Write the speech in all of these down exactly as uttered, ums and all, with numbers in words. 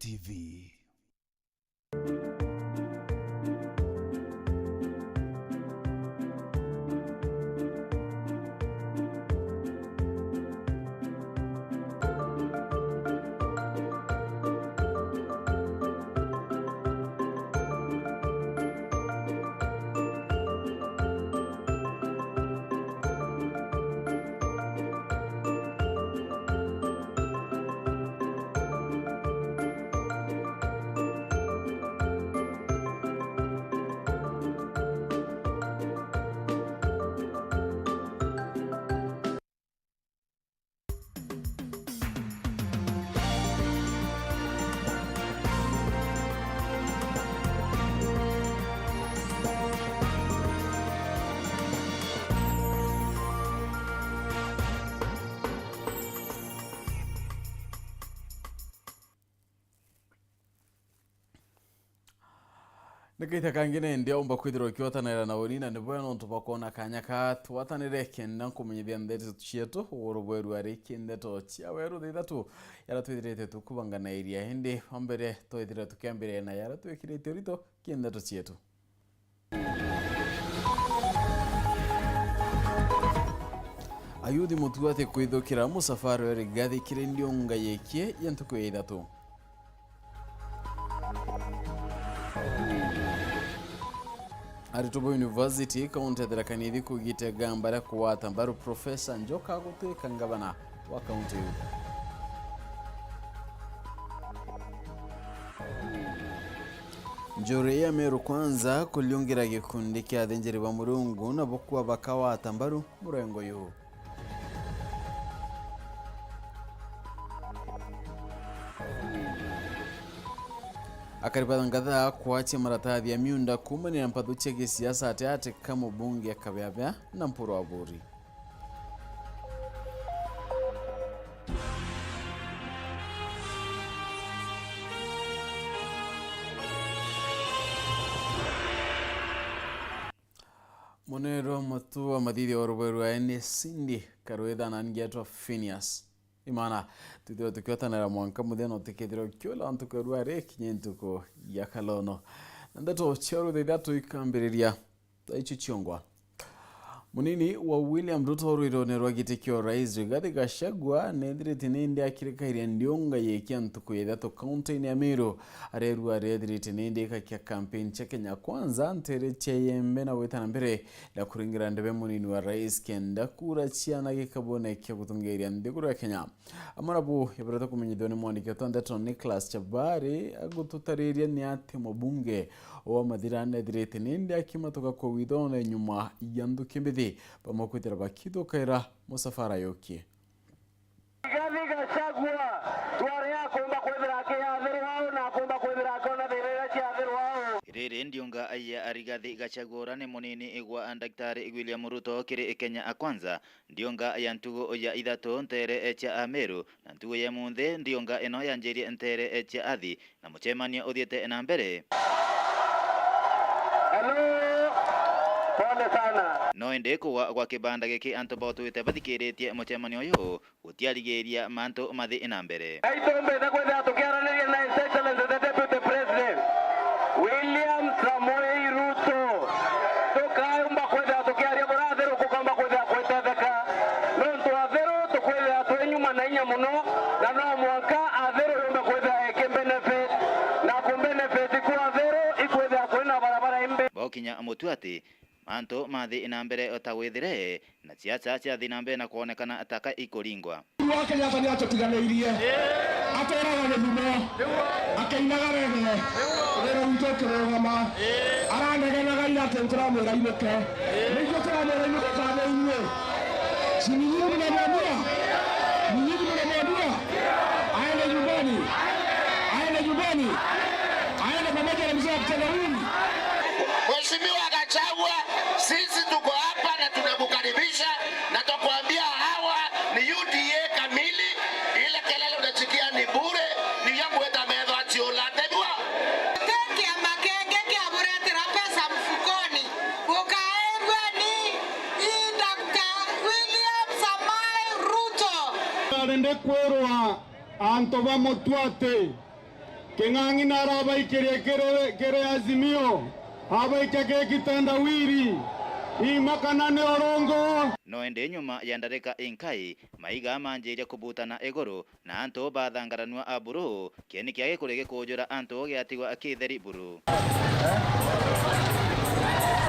T V. Ni kaita kangi nindi aumba kwithirwa ukigwatanira na uni, na ni bwega nontu bwa kwona kanya ka tugwatanire kenda nkumenyithia ndeto cietu uguru bweru ari ki ndeto cia weru thaa ithatu yaria twithirite tukubanganairia. Indi wa mbere twithire tukiambiria na yaria twikirite urito ki ndeto cietu. Ayuthi mutuati kwithukira musafara wa Rigathi kiri ndiunga yekie ya ntuku ya ithatu. Aritwa ba university kaunti ya Tharaka Nithi kugitega mbara kugwata mbaru Professor Njoka gutwika ngavana wa kaunti iu. Njuri ya Meru Kwanza kuliungira gikundi kia athinjiri ba Murungu na bukua bakawata mbaru murengo uyu. Akari ba Ngatha kwatia maratathi ya miunda kuumania na mpathu cia gisiasa ati ati ka mubunge akabeabea na Mpuru Aburi. Munene wa matu wa mathithio wa rubai rwa N S Cindy Karwitha na angi etwa Phineas Imana, twithirwa tukiotanira mwanka muthenya utikethirwa ukiula ntuku ya ruari kinye ntuku ya kalono. Na ndeto cia rutha ithatu ikambiriria thaa icio ciongwa. Munini wa William Ruto rwirone rwa giti kia urais Rigathi Gachagua nethirite nindi akirikairia ndiunga yekia ntuku ya ithatu kaunti-ini ya Meru. Arerua arethirite nindi ikakia kampeni cia Kenya Kwanza ntere cia Iembe na gwita na mbere na kuringira ndebe munini wa rais kenda kura ciana gikabone kia gutungiria nthiguru ya Kenya. Amwe nabo yaberetwe kumenyithua ni mwandiki wa ndeto Nicholas Chabari agututariria ni ati mubunge wa Mathira nethirite nindi akimatuka kwa withone nyuma ya nthuki mbithi bamwe kwithira bakithukaira musafara yukie. Rigathi Gachagua twari akumba kwithira akiathirwa au na akumba kwithira akiona thina iria ciathirwa au. Riri ndiunga ya Rigathi Gachagua uria ni munini igwa Daktari William Ruto kiri Kenya Kwanza. Ndiunga ya ntugu ya ithatu ntere cia Ameru, na ntugu ya munthi ndiunga ino yanjirie ntere cia Athi, na mucemanio uthiite na mbere. Hello. Pole sana. No indi kugwa gwa kibanda giki antu bautwite bathikiritie mucemanio uyu gutiarigiria mantu mathi na mbere. Aitumbite kwithira tukiaraniria na His Excellency the Deputy President, William Samoei Ruto. Tukaumba kwithira tukiaria buria athiru kukaumba kwithira kwitetheka. Nontu athiru tukwithira twi nyuma na inya muno, na no mwanka athiru yumbe kwithira iki benefit, na ku benefit ku athiru ikwithira kwina barabara imbi. Bokinya mutu ati mantu mathi na mbere o ta withire, na ciaca ciathi na mbere na kwonekana ta ka ikuringwa. Wa Kenyatta ni atutiganiirie. Ateraga Githumo. Akeinaga Rege. Wira witũ ũkĩrũgama. Aranegenaga ira atĩ nĩ tũramwĩra ainũke. Nĩ ithuĩ tũramwĩra ainũke kana nĩ inyuĩ? Si ni nyinyi mnamwambia? Ni nyinyi mnamwambia? Aende nyumbani. Aende nyumbani. Aende pamoja na mzee wa kitendawili. Mheshimiwa Gachagua, sisi tuko hapa na tunakukaribisha na twakwambia hawa ni U D A kamili. Ile kelele unasikia ni bure, ni ya kuweka metho ati ulategwa. Gũtĩ kĩama kĩngĩ kĩamũretera mbeca mũbukoni. Gũkaĩrua ni, i Doctor William Samoei Ruto. Arende kwĩrwa antu ba Mũtwatĩ King'ang'i narabaikirie kiri, kiri Azimio, abaikia ki kitendawiri, imakana ni urungu. No indi nyuma ya ndarika inkai, maiga manjirie kubutana iguru, na antu bathangaranua a buru, kieni kia gikuri gikujura antu giatigwa kitheri buru.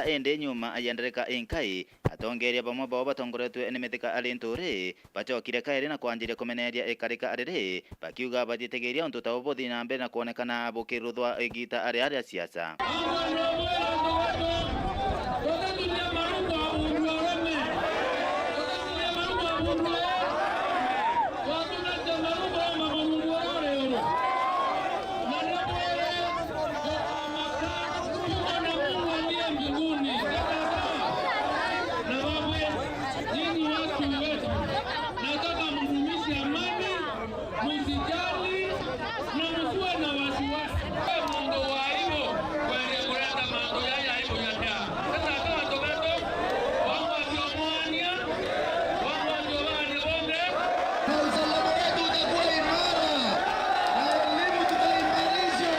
Indi nyuma ya ndarika inkai, atongeria bamwe bao batongoretue ni Mithika ari Nturi, bacokire kairi na kwanjiria kumeneria ikarika riri, bakiuga batitigiria untu ta ubuthi na mbere na kwonekana bukiruthwa igita ari aria siasa. Nyinyi watu wetu, nataka mdumishe amani, msijali na msiwe na wasiwasi. Mundu wa aibu kwenda kuleta mambo ya aibu ya nda. Sasa kama tomato, wangu akiomwania, wangu akiomwania bonde. Na usalama wetu utakuwa imara, na elimu tutaimarisha.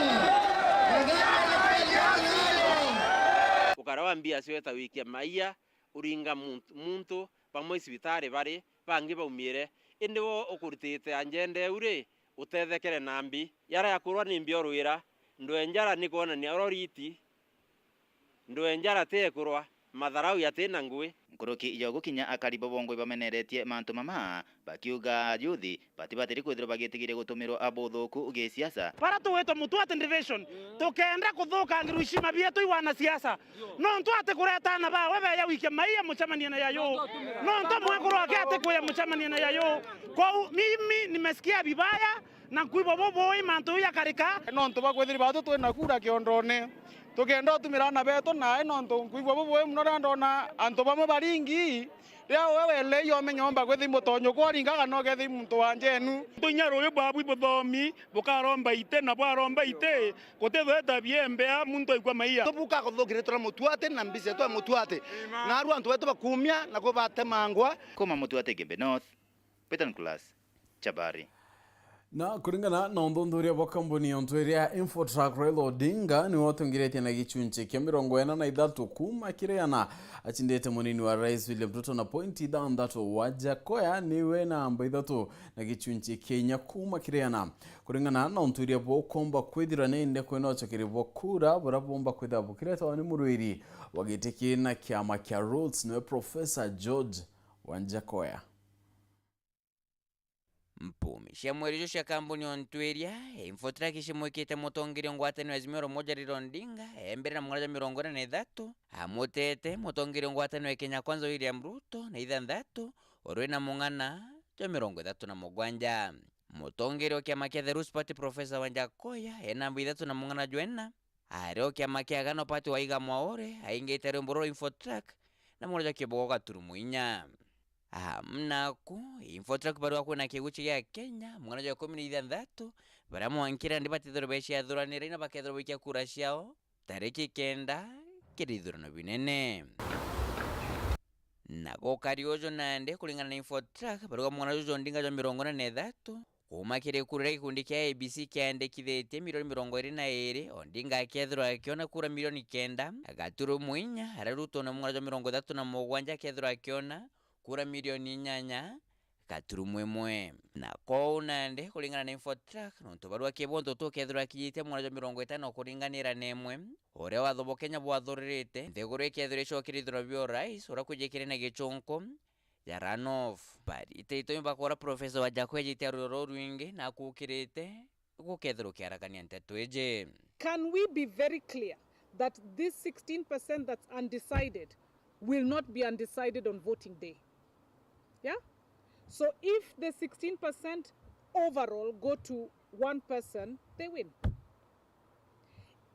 Nadhani wanakubaliana nayo. Ukara wa mbia ciweta wikia maia, uringa muntu, muntu bamwe cibitari bari, bangi baumiire, indi wo ukuritite anjende eu ri, utethekere na mbi. Yara ya kurwa ni mbi orwira, ndwe njara ni kwonania oro riti, ndwe njara ti ekurwa, matharau yati na ngui. Nkuruki ya ugu kinya akari bo bongwa ibameneretie mantu mama, bakiuga ayuthi batibatiri kwithirwa bagitigiria gutumirwa buthuku gisiasa. Bara tugwitwa Mutwati Division, tukenda kuthukangirwa ishima bietu i wanasiasa. Nontu ati kureta ana bawe beya wikia maia mucemanie na yayu. Nontu mwekuru wake ati kuya mucemanie na yayu. Kwou mimi nimesikia vibaya na nkwigua bubui mantu jau jakarika. Nontu bwa kwithirwa batu twina kura kiondone, tukenda utumira ana betu nae nontu nkwigua bubui muno riria ndona antu bamwe baringi. Riria we welei omenya omba kwithi mutonyo kwaringaga no kethi muntu wa njenu. Ntu inya ruyu bwabu buthomi bukaromba iti na bwaromba iti, gutithweta biembea muntu aikua maia. Tubuka kuthukiritwe na Mutwati na mbica yetu ya Mutwati. Amen. Na aru antu betu bakumia na kubatemangwa. Kuma Mutwati Igembe North, Peter Nicholas, Chabari. Na kuringana na uthuthuria bwa kambuni ya untu iria Infotrack, Raila Odinga niwe utongeretie na gichunchi kia mirongo ina na ithatu kuma kiri ana, achindite munini wa rais William Ruto na pointi ithanthatu. Wajakoya niwe namba ithatu na gichunchi kia inya kuma kiri ana. Kuringana na untu iria bukomba kwithirwa ni inde kwina ucokeri bwa kura buria bumba kwithirwa bukiretwa ni murwiri wa giti kina kiama kia Roots niwe Professor George Wajakoya. Mpumi cia mweri ucio cia kambuni ya untu iria Infotrack cimwikite mutongeria ngwataniro ya Azimio la Umoja Raila Odinga e mbere na mung'ana jwa mirongo ina na ithatu, amutete mutongeria ngwataniro ya Kenya Kwanza William Ruto na ithanthatu, urwi na mung'ana jwa mirongo ithatu na mugwanja. Mutongeria wa kiama kia The Roots Party Professor Wajakoya e namba ithatu na mung'ana jwa ina, aria o kiama kia Agano Party Waiga Mwaure aingite rwimbo rwa Infotrack na mung'ana jwa kibogo gaturumo inya. Amnaku, Infotrack barua kwina kiguchi gia Kenya, mung'ana jwa ikumi na ithanthatu, baria mwankira ndi batithirwe beciathuranira ina bakethirwa baikia kura ciao tariki kenda kiri ithurano binene. Na gukari uju nandi, kuringana na Infotrack, barua mung'ana juju Odinga jwa mirongo ina na ithatu, kuma kiri kura iria gikundi kia A B C kiandikithitie milioni mirongo iri na iri, Odinga akethirwa akiona kura milioni kenda gaturumo inya, aria Ruto na mung'ana jwa mirongo ithatu na mugwanja akethirwa akiona kura milioni inyanya gaturumo imwe. Na kou nandi, kuringana na Infotrack, nontu barua kibonto tukethirwa akinyite mung'ana jwa mirongo itano kuringanira na imwe, uria watho bwa Kenya bwathuririte nthiguru ikethirwa icokire ithurano bia urais uria kwijikire na gichunku ya runoff. Barite itumi bakora Professor Wajakoya ejite ruro rurwingi na akukirite gukethirwa ukiarakania nteto iji. Can we be very clear that this sixteen percent that's undecided will not be undecided on voting day? Yeah? So if the sixteen percent overall go to one person, they win.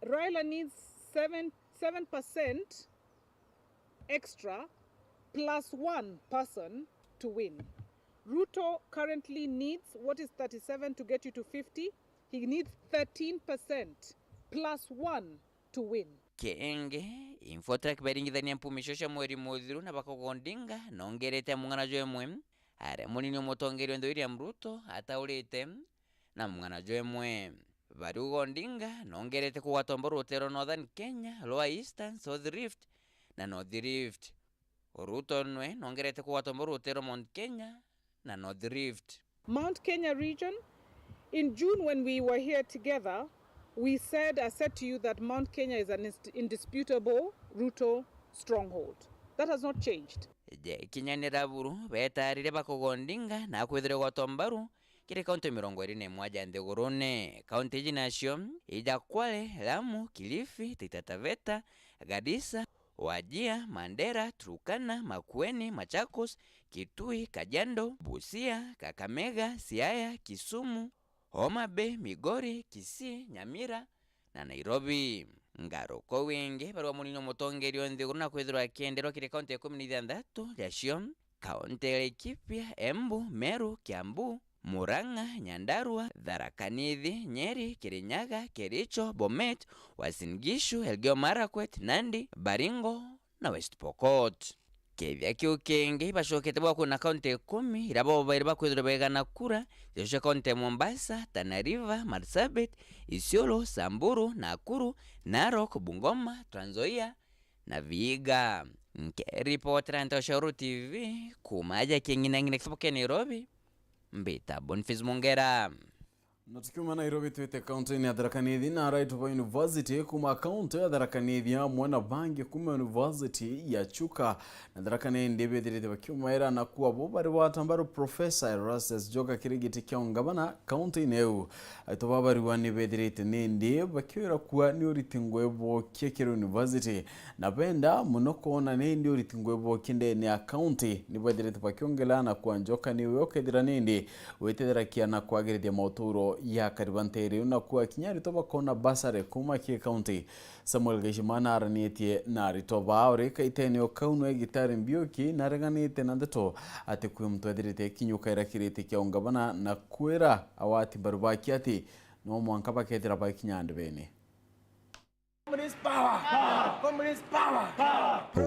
Raila needs seven, seven percent extra plus one person to win. Ruto currently needs, what is thirty-seven to get you to fifty? He needs thirteen percent plus one to win. Kingi, Infotrack baringithania mpumi icio cia mweri muthiru na bakauga Odinga nongerete mung'ana jwa imwe, aria munini o mutongeria o nthi William Ruto ataurite na mung'ana jwa imwe. Bariuga Odinga nongerete kugwata mbaru rutero Northern Kenya, Lower Eastern, South Rift na North Rift. Ruto nwe nongerete kugwata mbaru rutero Mount Kenya na North Rift. Mount Kenya region, in June when we were here together, we said, I said to you that Mount Kenya is an inst-, indisputable Ruto stronghold. That has not changed. Jekinyanira buru betarire bakuga Odinga na kwithirwa gwatwa mbaru kiri kaunti mirongo iri na imwe ja nthigurune. Kaunti iji nacio ija Kwale, Lamu, Kilifi, Taita Taveta, Garissa, Wajir, Mandera, Turkana, Makueni, Machakos, Kitui, Kajiado, Busia, Kakamega, Siaya, Kisumu, Homa Bay, Migori, Kisii, Nyamira na Nairobi. Ngaruko wingi barua munini wa mutongeria o nthiguru na kwithirwa akienderwa kiri kaunti ya ikumi na ithanthatu jacio, kaunti ya Laikipia, Embu, Meru, Kiambu, Murang'a, Nyandarua, Tharaka Nithi, Nyeri, Kirinyaga, Kericho, Bomet, Uasin Gishu, Elgeyo Marakwet, Nandi, Baringo na West Pokot. Kethia kiu kingi ibacokete bwa kwina kaunti ikumi iria bo bairi bakwithirwa baigana kura, icio cia kaunti ya Mombasa, Tana River, Marsabit, Isiolo, Samburu, Nakuru, Narok, Bungoma, Trans Nzoia na Vihiga. Nkiripotera Nteto cia Uru T V kuuma aja king'inang'ina kiboke Nairobi, mbita Boniface Mongera. Na tukiuma Nairobi twite kaunti-ini ya Tharaka Nithi, na araitu ba university kuma kaunti ya Tharaka Nithi amwe na bangi kuma university ya Chuka na Tharaka Nithi bethirite bakiumaira na kuwa bo bari gwata mbaru Professor Erastus Njoka kiri giti kia ungavana kaunti-ini iu. Araitu ba bariwa ni bethirite nindi bakiwira kuwa ni uriti ngwe bokie kiri university, na benda muno kwona nindi uriti ngwe bokie ndene ya kaunti. Ni bethirite bakiongela na kuwa Njoka niwe ukethira nindi gwitetherakia na kwagirithia mauturo ya kariba ntere na kuwa kinya aritwa bakona basare kuma ki kaunti. Samuel Gaishima naranitie na aritwa bao ri kaitene o kau nwe Gitari Mbiuki nareganite na ndeto ati kwi muntu ethirite akinyuka irakirite kia ungavana na kwira awati mbaru baki ati no mwanka bakethira bakinya ndibene. Communist power! Communist power!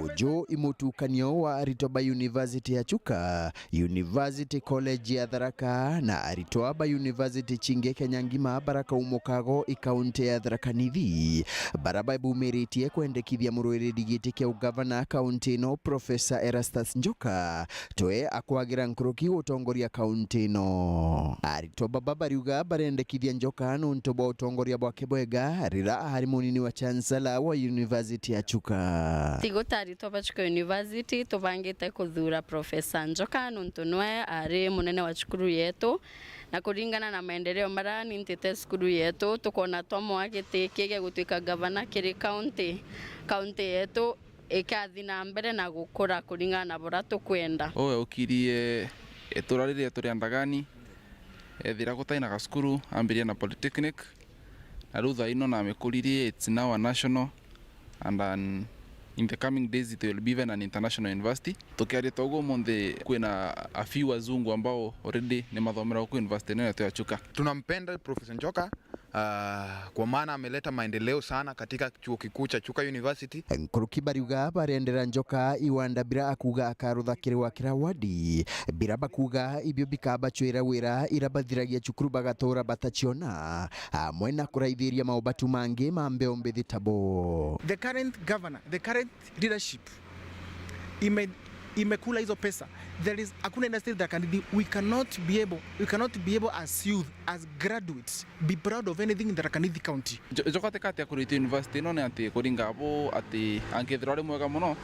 Uju i mutukanio wa aritwa ba University ya Chuka, University College ya Tharaka na aritwa ba university cingi Kenya ngima barakaumukagwo i kaunti ya Tharaka Nithi, bara babumiritie kwendekithia murwiriri giti kia ugavana kaunti ino Professor Erastus Njoka twe akwagira nkuruki gutongoria kaunti ino. Aritwa baba bariuga barendekithia Njoka nuntu bwa utongoria bwake bwega rira ari munini wa chancellor wa University ya Chuka. Tigo ta aritwa ba Chuka University tubangite kuthura Professor Njoka nuntu nwe ari munene wa cukuru yetu, na kuringana na maendeleo maria nintite cukuru yetu, tukona twamwa giti kia gutwika gavana kiri kaunti, kaunti yetu ikathi na mbere na gukura kuringana na buria tukwenda. Uwe ukirie itura riria turi Andagani, ethira gutai na gacukuru, ambirie na polytechnic, na riu thaa ino namikuririe, it's now a national and an, in the coming days it will be even an international university. Tukiaria ta uguo umunthi kwina a few wazungu ambao already ni mathomera guku university ino yetu ya Chuka. Tunampenda Professor Njoka. Ah, kwa maana ameleta maendeleo sana katika chuo kikuu cha Chuka University. Nkuruki bariuga barendera Njoka iwanda bira akuga akarutha kiri wa kira wadi, bira bakuga ibio bikabacwira wira ira bathiragia cukuru bagatura bataciona, amwe na kuraithiria maubatu mangi ma mbeo mbithi tabo. The current governor, the current leadership ime-, imekula hizo pesa. There is, hakuna industry that can be, we cannot be able, we cannot be able as youth, as graduates, be proud of anything in Tharaka Nithi County. Jo-, Njoka ati kati akurite university ino ni ati kuringa abo ati angethirwa ari mwega muno,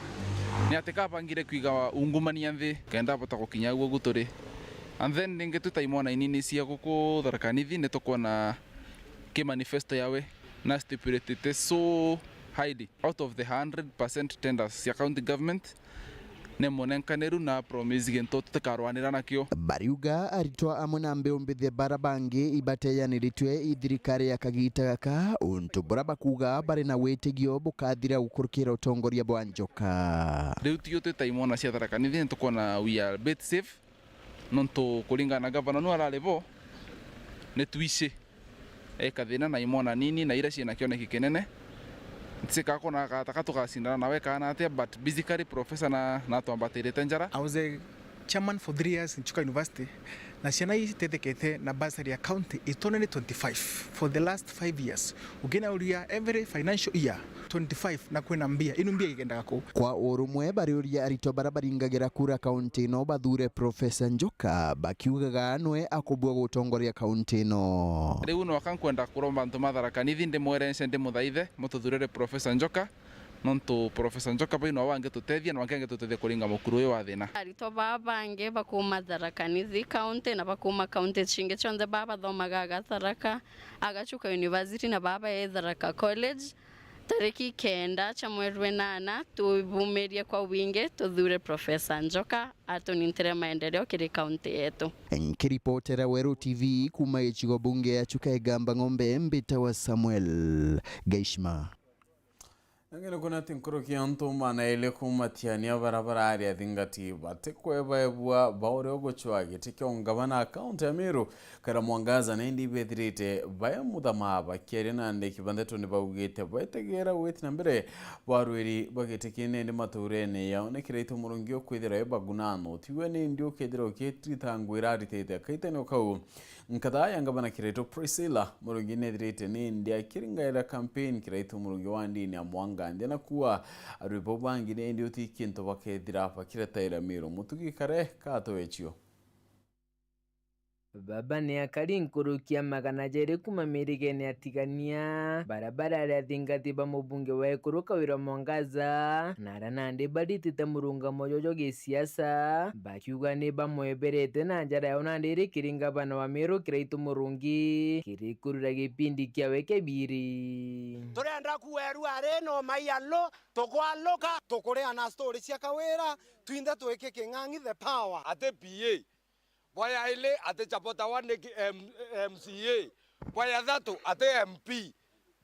ni ati kabangire kwiga ungumania nthi kenda abota gukinya uguo guturi. And then ringi twi ta imwana inini cia guku Tharaka Nithi ni tukwona ki manifesto yawe na stipulated so highly. Out of the hundred percent tenders cia county government, ni munenkaniru na promise gintu tutikarwanira nakio. Bariuga aritwa amwe na mbeu mbithi bara bangi ibateyaniritwe i thirikari ya kagita gaka, untu bura bakuga bari na witigio bukathira gukurukira utongoria bwa Njoka. Riu tio twita imwana cia Tharaka Nithi, ni tukwona we are a bit safe. Nontu kuringana na gavana nu arari bo, ni twici eka thina na imwana nini na iria ciina kioneki kinene. Ntisikakona gataka tugacindana nawe kana atia, but basically professor na, natwambatirite njara. I was a Chairman for three years in Chuka University, na ciana ii itethekete na bursary ya county itone ni twenty-five for the last five years. Ukinauria every financial year, twenty-five, na kwina mbia, inu mbia igendaga ku? Kwa urumwe, bariuria aritwa bara baringagira kura kaunti ino bathure Professor Njoka, bakiugaga nwe akubua gutongoria kaunti ino. Riu noka nkwenda kuromba antu ma Tharaka Nithi ndimwerense, ndimuthaithe, mututhurire Professor Njoka, nontu Professor Njoka bau nwe wangitutethia na wangitutethia kuringa mukuru uyu wa thina. Aritwa baa bangi bakuma Tharaka Nithi County na bakuma county cingi cionthe, baa bathomaga aga Tharaka, aga Chuka University na baa bae Tharaka College. Tariki kenda cia mweri wa inana, tubumirie kwa wingi, tuthure Professor Njoka atunintire maendeleo kiri kaunti yetu. Nkiripotera Weru T V kuma gicigo bunge ya Chuka Igamba Ng'ombe, mbitawa Samuel Gaishima. Nangene kuna ati nkuruki ya antu manaile kumatiania bara barari athingati batikwebaebua ba uria ugucwa giti kia ungavana kaunti ya Meru, Kawira Mwangaza, na indi bethirite bae muthamaa bakiaria na andiki ba ndeto ni baugite betegera gwiti na mbere barwiri ba giti kii, na indi maturene yao ni Kiraitu Murungi ukwithira e bagunano tiwe, na indi ukethira ukirita ngwira aritite akaitania kau. Nkatha ya ngavana Kiraitu Priscilla Murungi nethirite ni indi akiringaira campaign Kiraitu Murungi wa ndini ya Mwangandia, na kuwa arwi bau bangi ni indi uti kintu bakethira bakiretaira Meru. Mutugi Kare katoecio. Baba ni akari nkuruki ya magana jairi kuma mirigene ya Tigania, bara barari athingati ba mubunge wa Ikuru Kawira Mwangaza, na aria nandi baritite murungamo jojo gisiasa, bakiuga ni bamweberete na njara yao nandi iri kiri ngavana wa Meru Kiraitu Murungi kiri kurura gipindi kiawe kia biri. Turenda kuerua ri no maialo, tukwaluka, tukureana story cia Kawira, twinthe twiki King'ang'i the power. Ati P A. Bwa ya ili ati Chabota wa ni ki-, M-, M C A. Bwa ya thatu ati M P.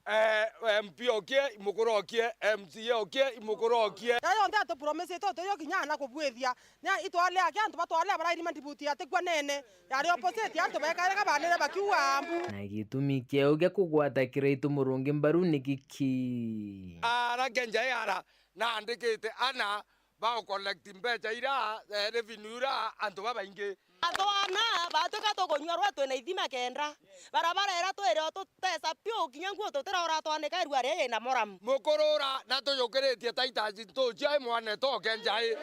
Eh, M P okie, imukuru okie, M C A okie, imukuru okie. Ya yonthe atupromisite uturio kinya ana kubwithia. Ni itwalea aki antu batwalea barairima ndibuti ati kwa nene. Yari opposite antu bekaire kabanire bakiuga mbu. Na gitumi kiao gia kugwata Kiraitu Murungi mbaru ni giki? Ara kenja ara naandikite ana ba collect mbeca ira, eh, revenue ira antu babaingi. Atwana batuka tukunyua rwa twina ithima kenda. Barabara ira twire o tutesa piu kinya nguo tutiraura twanika irua riri na moramu. Mukurura na tuyukiritie taita ntucia i mwane toke njai.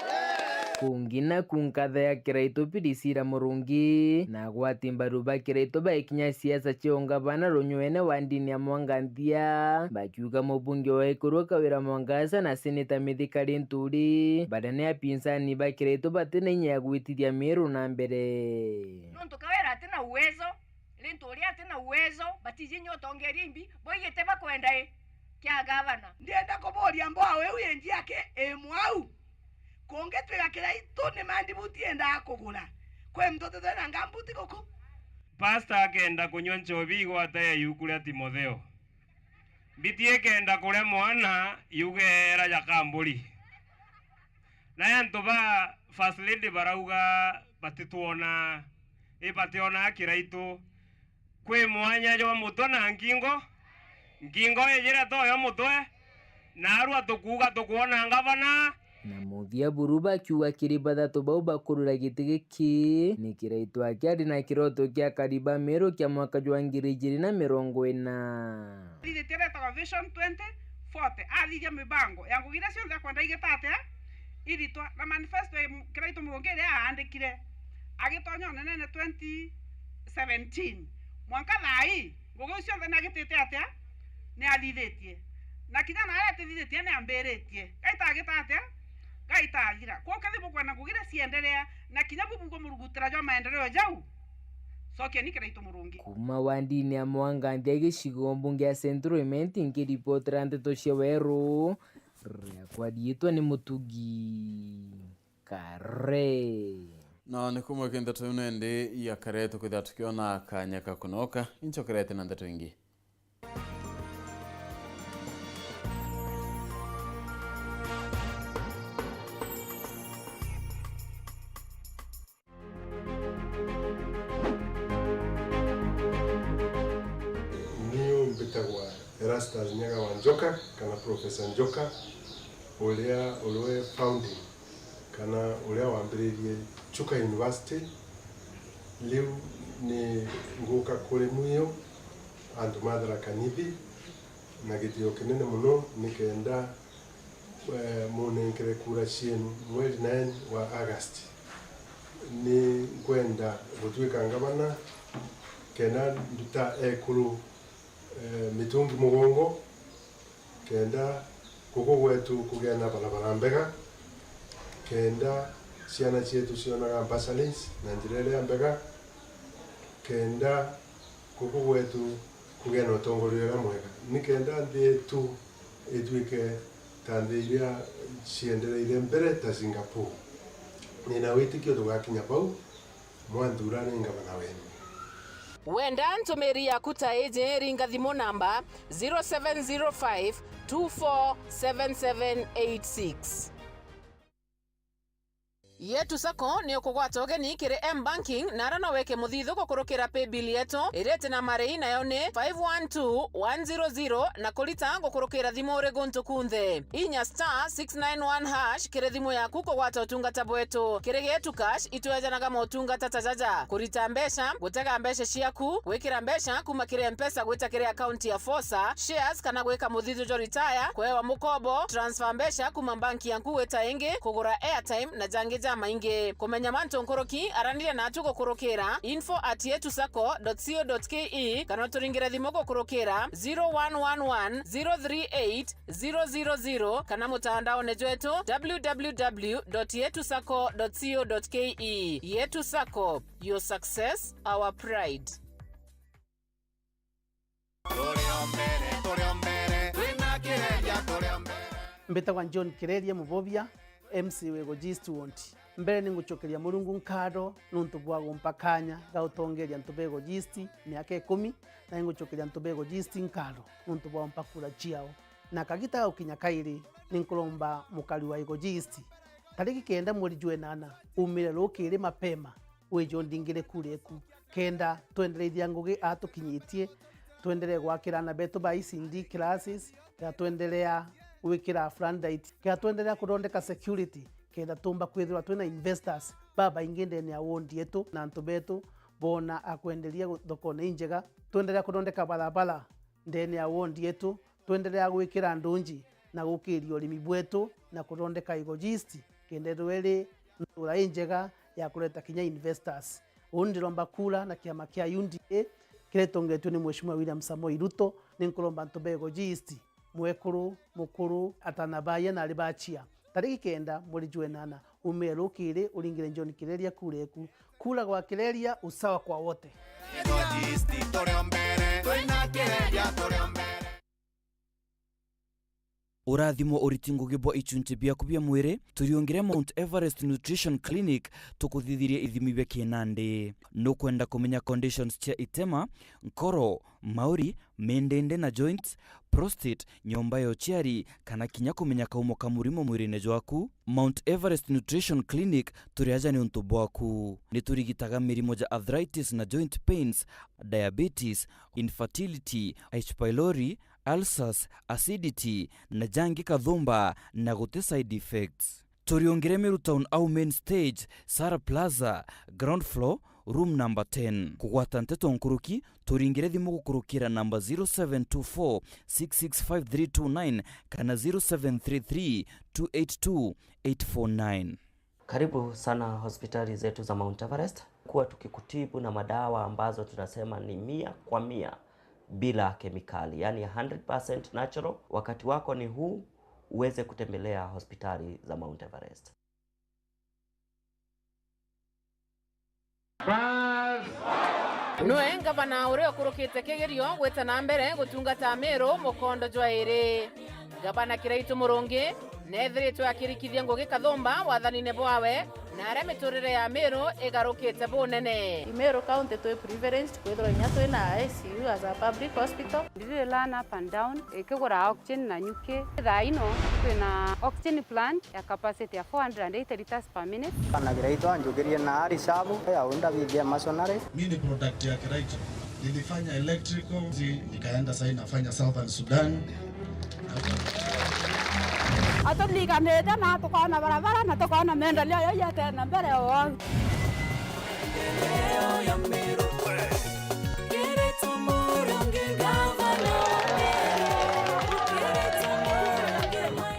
Kungi naku nkatha ya Kiraitu Pirisira Murungi, na agwati mbaru ba Kiraitu baikinya siasa cia ungavana runyuene wa ndini ya Mwanganthia, bakiuga mubunge wa Ikuru Kawira Mwangaza na seneta Mithika Linturi, baria ni apinsani ba Kiraitu batina inya ya gwitithia Meru na mbere. Nontu Kawira atina uwezo, Linturi atina uwezo, batiji inya utongeria imbi, boigite bakwenda i kia gavana. Ndienda kuburia mboa iu inji yake i mwau. Kungi twiga Kiraitu ni mandibuti yendaa kugura. Kwi muntu utithwe na ngambuti guku? Pastor akenda kunywa nchobi igwata ya yuku ria Timotheo. Mbiti ikenda kuria mwana yugeera ja kamburi. Na antu ba First Lady barauga batitwona, i bationaa Kiraitu. Kwi mwanya jwa mutwe na ngingo, ngingo ijire toyo mutwe, naarua tukuuga tukwona ngavana. Na muthia buru bakiuga kiri bathatu bau bakurura giti giki, ni Kiraitu akiari na kiroto kia akari ba Meru kia mwaka jwa ngiri ijiri na mirongo ina. Athithitie iria itagwa Vision twenty forty, athithia mibango ya ngugi iria cionthe akwenda igita atia, iritwa na manifesto ya Kiraitu Murungi iria aandikire agitonya unenene twenty seventeen. Mwanka thaa ii, ngugi iu cionthe ni agitite atia? Ni athithitie. Na kinya na aria atithithitie ni ambiritie. Gaita agita atia? Gaita athira. Kwou kethi bukwenda ngugi iria cienderea, na kinya bu bukumurugutira jwa maendeleo jau, cokeni Kiraitu Murungi. Kuma wandini ya Mwanganthia gicigo mbunge ya Central Imenti, nkiripotera ndeto cia Weru, riakwa riitwa ni Mutugi Kare. Na ni kuma kintu tu nendi ya Kare tukwithira tukiona kanya ka kunoka, inchokerete na ndeto ingi. Niu mbitagwa Erastus Nyaga wa Njoka, kana Professor Njoka, uria uriwe founding, kana uria wambiririe Chuka University. Riu ni nguka kuri mwiu antu ma Tharaka Nithi na gitio kinene mono, nikenda, eh, munenkere kura cienu mweri nine wa August. Ni nkwenda gutwika ngavana kenda nduta ekuru, eh, mitungi mugongo, kenda guku gwetu kugia na barabara mbega, kenda ciana cietu cionaga bursaries na njira iria mbega, kenda guku gwetu kugia na utongoria uria mwega, ni kenda nthi yetu itwike ta nthi iria ciendereire mbere ta Singapore. Nina witikio tugakinya bau. Mwanthura ni ngavana wenu. Wenda ntumiri yaku ta iji, ringa thimu namba zero seven zero five two four seven seven eight six. Yetu Sacco ni ukugwata ugeni kiri M-Banking, na ara no weke muthithu gukurukira paybill yetu iria iti na marei, nayo ni five one two one zero zero, na kurita gukurukira thimu uri guntu kunthe. Inya star six nine one hash kiri thimu yaku kugwata utungata bwetu. Kiri Getu Cash, itwejanaga motungata ta jaja: kurita mbeca, gutega mbeca ciaku, gwikira mbeca kuma kiri M-Pesa gwita kiri akaunti ya Fosa, shares kana gwika muthithu jwa retire, kwewa mukobo, transfer mbeca kuma banki yaku gwita ingi, kugura airtime na jangi jamaingi. Kumenya mantu nkuruki, araniria natu gukurukira info at yetu sacco dot co dot ke kana uturingire thimu gukurukira zero one one one zero three eight zero zero zero kana mutandaone jwetu w w w dot yetu sacco dot co dot ke. Yetu Sacco, your success, our pride. Turi o mbere, turi o mbere, twina Kireria, turi o mbere. Mbitagwa John Kireria Mubobia, M C wa Igoji East Ward. Mbere ni ngucokeria Murungu nkatho nuntu bwa gumpa kanya ga utongeria antu ba Igoji East miaka ikumi, na ni ngucokeria antu ba Igoji East nkatho nuntu bwa gumpa kura ciao. Na kagita gagukinya kairi, ni nkuromba mukari wa Igoji East, tariki kenda mweri jwa inana, umire rukiri mapema, wije undingire kura eku, kenda twendereithia ngugi aa tukinyitie, twenderee gwakira aana betu ba E C D classes, kenda twenderea gwikira floodlight, kenda twenderea kuthondeka security, kenda tumba kwithirwa twina investors babaingi ndene ya ward yetu, na antu betu boona a kwenderia gu-, thokone injega, twenderea kuthondeka barabara ndene ya ward yetu, twenderea gwikira ndunji na gukiria urimi bwetu na kuthondeka Igoji East, kenda ithirwa iri ntura injega ya kureta kinya investors. Uu ndiromba kura na kiama kia U D A kiria gitongetue ni Mheshimiwa William Samoei Ruto. Ni nkuromba antu ba Igoji East, mwekuru, mukuru, atana baaya na ari ba chia, tariki kenda mweri jwa inana, umire rukiri uringire John Kireria kura eku. Kura kwa Kireria, usawa kwa wote. Igoji East turi o mbere, twina Kireria turi o mbere. Urathimo uriti ngugi bwa ichunchi biaku bia mwiri, turiungire Mount Everest Nutrition Clinic, tukuthithirie ithimi bia kinandi. Nukwenda kumenya conditions cia itema, nkoro, mauri, mindindi na joints, prostate, nyomba ya uciari, kana kinya kumenya kaumo ka murimo mwirine jwaku? Mount Everest Nutrition Clinic turi aja niuntu bwaku. Niturigitaga mirimo ja arthritis na joint pains, diabetes, infertility, H. pylori, ulcers, acidity, na jangi kathumba, na guti side effects. Turiungire Meru Town au main stage, Sara Plaza, ground floor, room number ten. Kugwata nteto nkuruki, turingire thimu gukurukira namba zero seven two four six six five three two nine kana zero seven three three two eight two eight four nine. Karibu sana hospitali zetu za Mount Everest. Kuwa tukikutibu na madawa ambazo tunasema ni mia kwa mia bila kemikali, yani hundred percent natural. Wakati wako ni huu uweze kutembelea hospitali za Mount Everest. Bas. Nwe ngavana uria ukurukite kigerio gwita na mbere gutungata Meru mukondo jwa iri. Ngavana Kiraitu Murungi neethiritwe akirikithia ngugi kathumba wathanine bwawe, na aria miturire ya Meru igarukite bunene. I Meru County twi privileged kwithirwa inya twina I C U as a public hospital. Ndiri learn up and down, ikigura oxygen na nyuki. Thaa ino twina oxygen plant ya capacity ya four hundred and eighty liters per minute. Bana Kiraitu anjukirie na ari shabu ya unda bithia masonary. Mi ni product ya Kiraitu. Nilifanya electrical, zi-, nikaenda sai nafanya Southern Sudan. Aturiganite na tukoona barabara na tukoona maendeleo yau yatena mbere o au.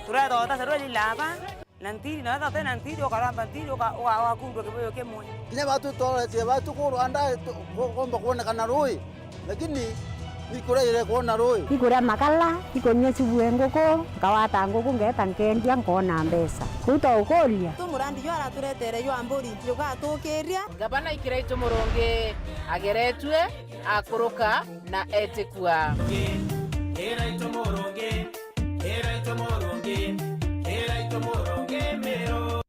Turethota serweli laba na ntiri, na wethota na ntiri, ukaramba ntiri, uka-, uka-, ugakundwa kibuyu kimwe. Kinya batu twaretie batu kurwa nda tu-, ku-, kumba kwonekana rui, lakini ni kuria ire kwona rui. Ikuria makala, ikunyua subu e nguku, nkawata nguku, ngeeta nkendia, nkoona mbeca. Kuu twaukuria. Tu murandi juu araturetere jwa mburi, jugatukiria. Ngavana Kiraitu Murungi ageretue, akuruka na etikua. Kiraitu Murungi, Kiraitu Murungi, Kiraitu Murungi Miru.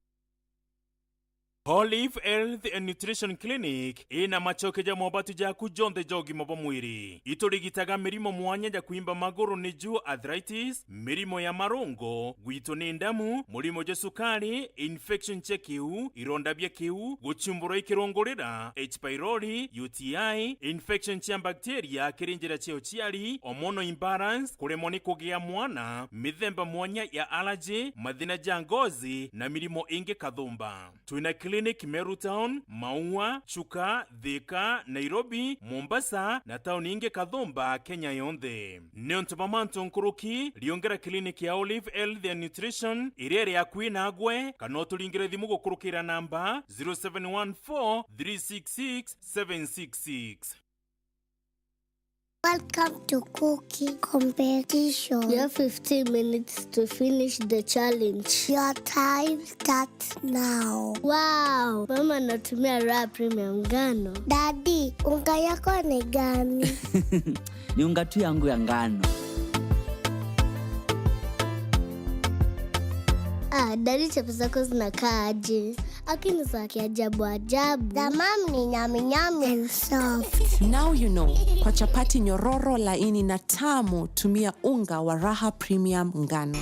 Olive Health and Nutrition Clinic ina macoke ja mobatu jaku jonthe ja ugima bwa mwiri. Iturigitaga mirimo mwanya ja kwimba maguru, niju arthritis, mirimo ya marungo, gwitwo ni ndamu, murimo jwa sukari, infection cia kiu, ironda bia kiu, guchumburwa i kirungurira, H pylori, U T I, infection cia bacteria kiri njira cia uciari, hormonal imbalance, kuremwa ni kugia mwana, mithemba mwanya ya allergy, mathina ja ngozi, na mirimo ingi kathumba. Twina clinic Meru Town, Maua, Chuka, Thika, Nairobi, Mombasa, na tauni ingi kathumba Kenya yonthe. Niuntu bwa mantu nkuruki, riungera clinic ya Olive Health and Nutrition iria iri akui nagwe, kana uturingire thimu gukurukira namba zero seven one four three six six seven six six. Welcome to cooking competition. You have fifteen minutes to finish the challenge. Your time starts now. Wow, mama anatumia Raha Premium ngano. Daddy, unga yako ni gani? Ni unga tu yangu ya ngano. Ah, daddy, chapa zako zinakaa aje? Lakini za kiajabu ajabu. The mom ni nyami nyami and soft. Now you know, kwa chapati nyororo, laini na tamu, tumia unga wa Raha Premium ngano.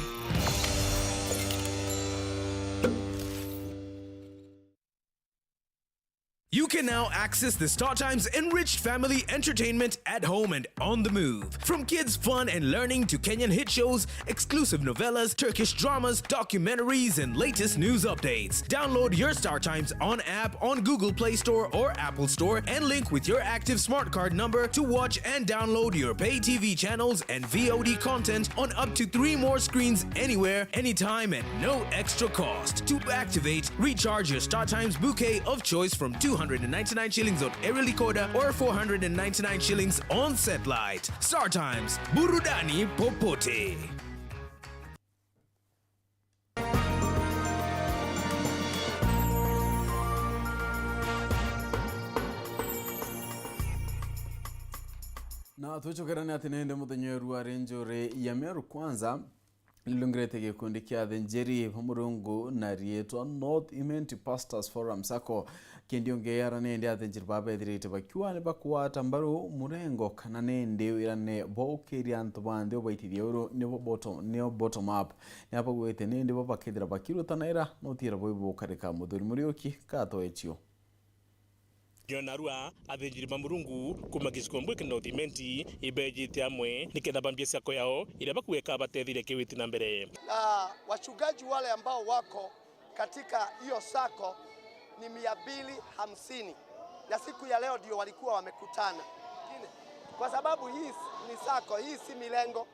You can now access the Star Times enriched family entertainment at home and on the move. From kids' fun and learning to Kenyan hit shows, exclusive novellas, Turkish dramas, documentaries, and latest news updates. Download your Star Times On app on Google Play Store or Apple Store and link with your active smart card number to watch and download your pay T V channels and V O D content on up to three more screens anywhere, anytime, at no extra cost. To activate, recharge your Star Times bouquet of choice from two hundred and ninety-nine shillings on Aerial Decoder or four hundred and ninety-nine shillings on Satellite. Star Times, burudani popote. Na twicokerane ati nindi muthenya wa rua ri njuri ya Meru Kwanza, ilungirite gikundi kia athinjiri ba Murungu na riitwa North Imenti Pastors Forum Sacco. Kindi ungi ara nindi athinjiri baba bethirite bakiuga ni bakwata mbaru murengo kana nindi wirane bwa ukiria antu ba nthi ubaitithia uru nibo bottom, nio bottom up. Ni abagwite nindi bo bakethira bakirutana ira nutira bwi bukarika. Muthuri Muriuki katoetio. Ndio narua athinjiri ba Murungu kuma gicigo mbwiki North Imenti ibejite amwe niketha bambie sacco yao iria bakuga ikabatetheria kiwiti na mbere. Na wachungaji wale ambao wako katika hiyo sacco ni mia mbili hamsini, na siku ya leo ndio walikuwa wamekutana. Kwa sababu hii ni sacco, hii si milengo.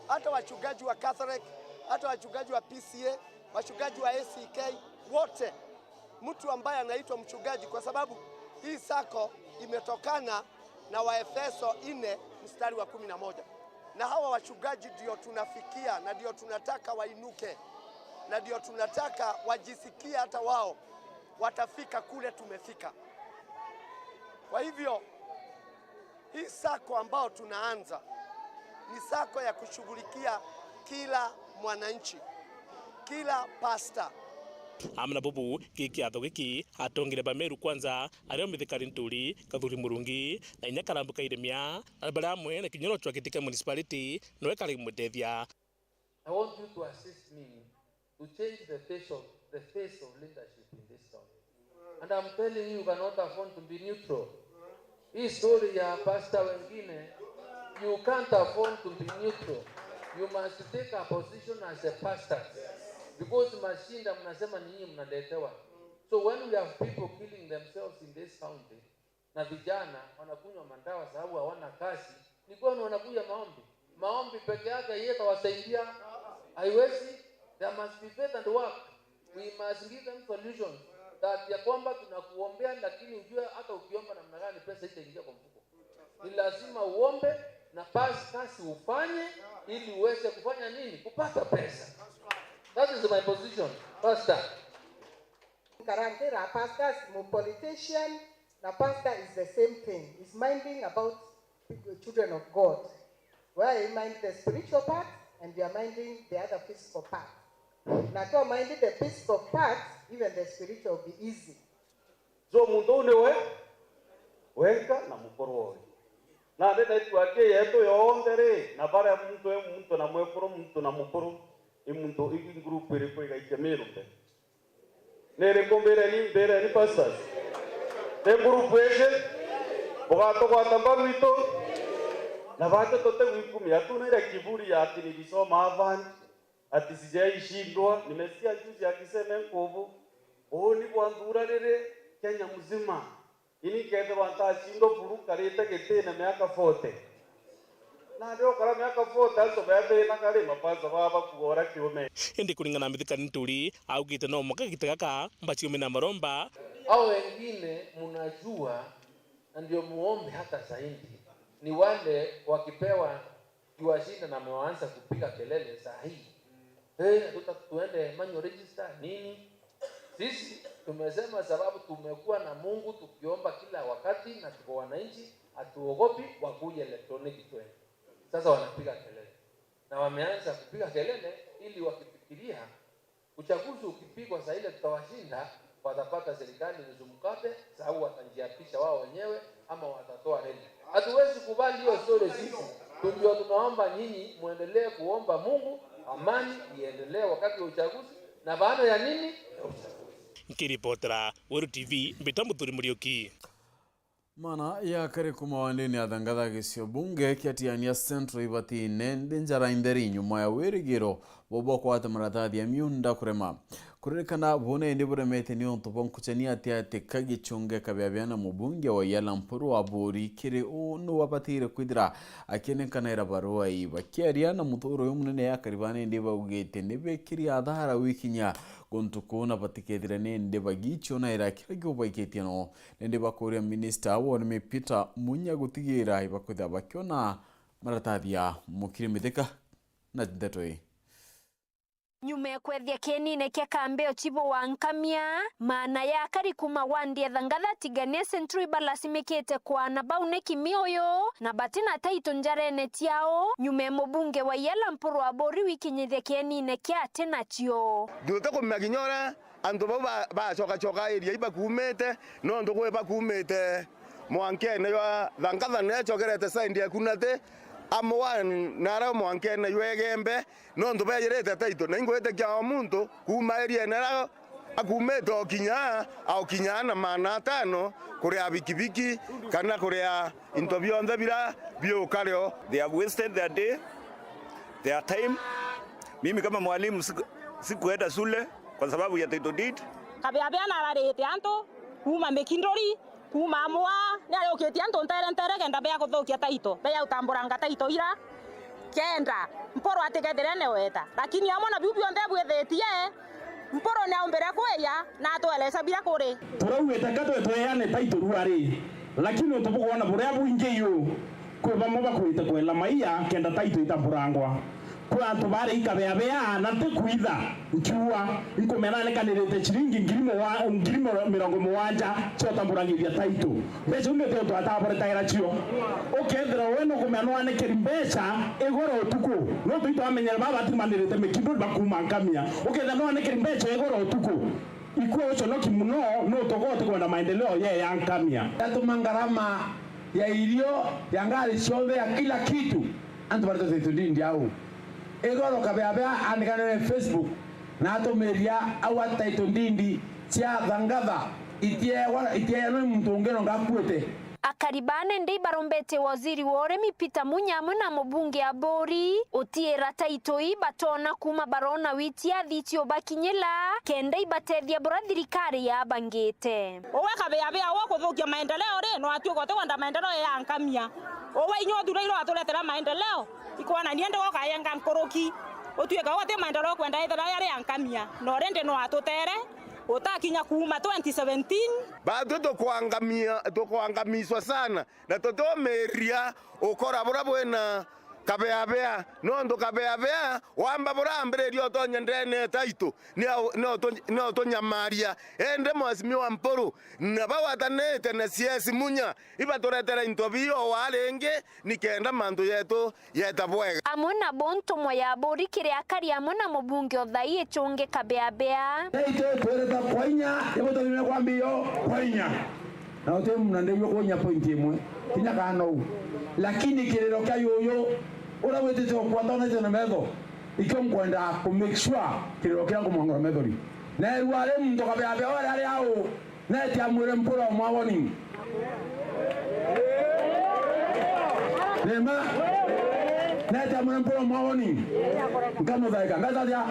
Hata wachungaji wa Catholic, hata wachungaji wa P C A, wachungaji wa A C K, wote, mtu ambaye anaitwa mchungaji, kwa sababu hii sacco imetokana na Waefeso nne mstari wa kumi na moja. Na hawa wachungaji ndio tunafikia na ndio tunataka wainuke, na ndio tunataka wajisikie hata wao watafika kule tumefika. Kwa hivyo, hii sacco ambao tunaanza ni sacco ya kushughulikia kila mwananchi, kila pastor. Amwe na bubu, giki kiatho giki atongire ba Meru Kwanza, aria o Mithika Linturi, Kathuri Murungi, na inya Karambu Kairemia, na baria amwe na kinya uria ucwakite kia municipality, nowe kari kumutethia. I want you to assist me to change the face of, the face of leadership in this town. And I'm telling you, you cannot afford to be neutral. Hii story ya pastor wengine, you can't afford to be neutral. You must take a position as a pastor. Because mashinda mnasema ni nyinyi mnaletewa. So when we have people killing themselves in this county, na vijana wanakunywa madawa sababu hawana kazi, ni kwani wanakuja maombi? Maombi peke yake haitawasaidia? Haiwezi. There must be faith and work. We must give them solutions that ya kwamba tunakuombea, lakini ujue hata ukiomba namna gani, pesa itaingia kwa mfuko. Ni lazima uombe na basi kazi ufanye ili uweze kufanya nini? Kupata pesa. That is my position, Pastor. Karantira, pastors, mu politician, na pastor is the same thing. He's minding about people, children of God. Where you mind the spiritual part and you are minding the other physical part. Na to mind the physical part, even the spiritual will be easy. So muntu uu niwe wenka na mukuru owe. Nandi network yetu yonthe ri, na baria muntu e muntu na mwekuru, muntu na mukuru, i muntu, i group iriku igaikia Meru mbere? Ni iriku? Mbireni, mbireni pastors. Ni group iji? Bugatugwata mbaru itu? Na batu tutigwikumia, hatuna ile kiburi ya ati nilisoma Harvard, ati sijaishindwa, nimesikia juzi akisema nkubu. Uu ni bwa nthura riri Kenya mzima. Ini nkethirwa ntacindwa buru nkarite gitine miaka forty. Nandi ukara miaka forty, antu bethina kari mapasa baba kuora kiume. Indi kuringana na Mithika Linturi, augite no mwanka gita gaka mbaciume na maromba. Hao wengine mnajua, na ndio muombe hata zaidi, ni wale wakipewa jua shida na wameanza kupiga kelele saa hii. Eh, hatuta-, tuende manual register nini? Sisi tumesema sababu tumekuwa na Mungu tukiomba kila wakati na tuko wananchi, hatuogopi, wakuje electronic twende. Sasa wanapiga kelele. Na wameanza kupiga kelele ili wakifikiria uchaguzi ukipigwa saa ile tutawashinda, watapata serikali nusu mkate, sababu watajiapisha wao wenyewe ama watatoa reli. Hatuwezi kubali hiyo story sisi. Ndio tunaomba nyinyi muendelee kuomba Mungu, amani iendelee wakati wa uchaguzi na baada ya nini? Ya uchaguzi. Nkiripotera Weru T V, mbita Muthuri Muriuki. Mana ya kari kuma wandini ya Thangatha, gicio bunge kia Tigania Central ibatine ndi njara intheri nyuma ya wirigiro bwa bwa kwata maratathi ya miunda kurema. Kuririkana buna indi buremete ni untu bwa nkuchania ati ati ka gichunge kabiabia na mubunge wa Yala Mpuru Aburi kiri uu nu wabatire kwithira akienekanaira barua ii. Bakiaria na muthuro uyu munene ya kari bana indi baugite ni bekiri athara wikinya guntu kuu na batikethire ni indi bagichionaira kiria kiubaikitie no. Nindi bakuria minista wa urimi Peter Munya gutigira ibakwithira bakiona maratathi ya Mukiri Mithika na ndeto ii. Nyuma ya kwethia kienine kia kambio chibu wa Nkamia, maana ya akari kuma wandi ya Thangatha Tigania Central ibalasimikite kwana bau ni kimi uyu, na batina taito njarene ciao, nyuma ya mubunge wa Yala Mpuru Aburi wikinyithia kienine kia ati nacio. Nduta kumenya kinya uria antu bau ba-, bacokacoka area ibakumite, nontu kwi bakumite mwankene jwa Thangatha, niria acokerete side ya Kunati, amwe na aria mwankene jwa Igembe, nontu bejirite taito. Na ingwitikia o muntu kuuma area ene iria akumite okinya, aokinya na maana atano kuria bikibiki kana kuria into bionthe biria biuka rio. They have wasted their day, their time. Mimi kama mwalimu siku-, sikuenda shule kwa sababu ya title deed. Kabeabea nararihite antu kuuma Mikinduri, kuuma Amua, ni ariukitie antu ntere ntere kenda bea kuthukia taito, bea utamburanga taito ira kenda Mpuru atikethire ni weta. Lakini amwe na biu bionthe bwithitie, Mpuru ni aumbire kwiya na atwelesa biria kuri. Turaugite ka twe tweane taito ruari, lakini untu bukwona buria bwingi yu, kwi bamwe bakwite kwela maiya kenda taito itamburangwa. Kwi antu bari ikabeabea na ntikwitha nkiua, nkumena nikanirite ciringi ngiri mugwa-, ngiri mirongo mugwanja cia utamburangithia taito. Mbeca iu niti untu ataboretagira cio. Ukethira we nukumea nwanekeri mbeca igoro utuku, nontu itwamenyere baba batimanirite Mikinduri bakuma Nkamia. Ukethira nwanekeri mbeca igoro utuku, ikue uconoki muno, nutugo utikwenda maendeleo ye ya Nkamia. Yatuma ngarama ya irio, ya ngari cionthe, ya kila kitu, antu baretete title deed au. Igoro kabeabea andikanire Facebook na atumiria au ati title deed cia Thangatha itiewa-, itieanwa ni muntu ungi nonga akuite. Akari ba nende ibarombete waziri wa urimi Peter Munya amwe na mubunge Aburi utiira taitoi batoona kuuma baroona witi athiti ubakinyila kenda ibatethia bura thirikari yabangite. Uwe kabea bea uwe kuthukia maendeleo ri, no atuika utikwenda maendeleo ya nkamia. Uwe inya uthureirwe aturetera maendeleo, ikwanania ndi gukayenga nkuruki. Utuika uwe ti maendeleo ukwenda ethira yari ya nkamia, no rindi no atutere utakinya kuuma twenty seventeen. Batwi tukwangamia, tukwangamicwa sana, na tutumiria ukora bura bwina kabeabea, nontu kabeabea wamba burambiriria utonye ndene taitu, ni au-, ni utu-, ni utunyamaria. Indi Mheshimiwa Mpuru na bagwatanite na C S Munya, ibaturetera into bio wa ringi, nikenda mantu yetu yeta bwega. Amwe nabo ntumwa ya Aburi kiri akari amwe na mubunge o thai Ichungi Kabeabea. Taitu twirita kwa inya, ibu tuthime kwa mbio kwa inya. Na uti muna ndeigua kwa inya point imwe, kinya kana u. Lakini kiriro kia yuyu, uria witite ukwa ntonete na metho, ikio nkwenda ku make sure kiriro kia nkumwangura methori. Na erua ari muntu Kabeabea wari ari au, neti amwire Mpuru mwa warning. Nema? Neti amwire Mpuru mwa warning. Nkamuthaika. Ngatathia.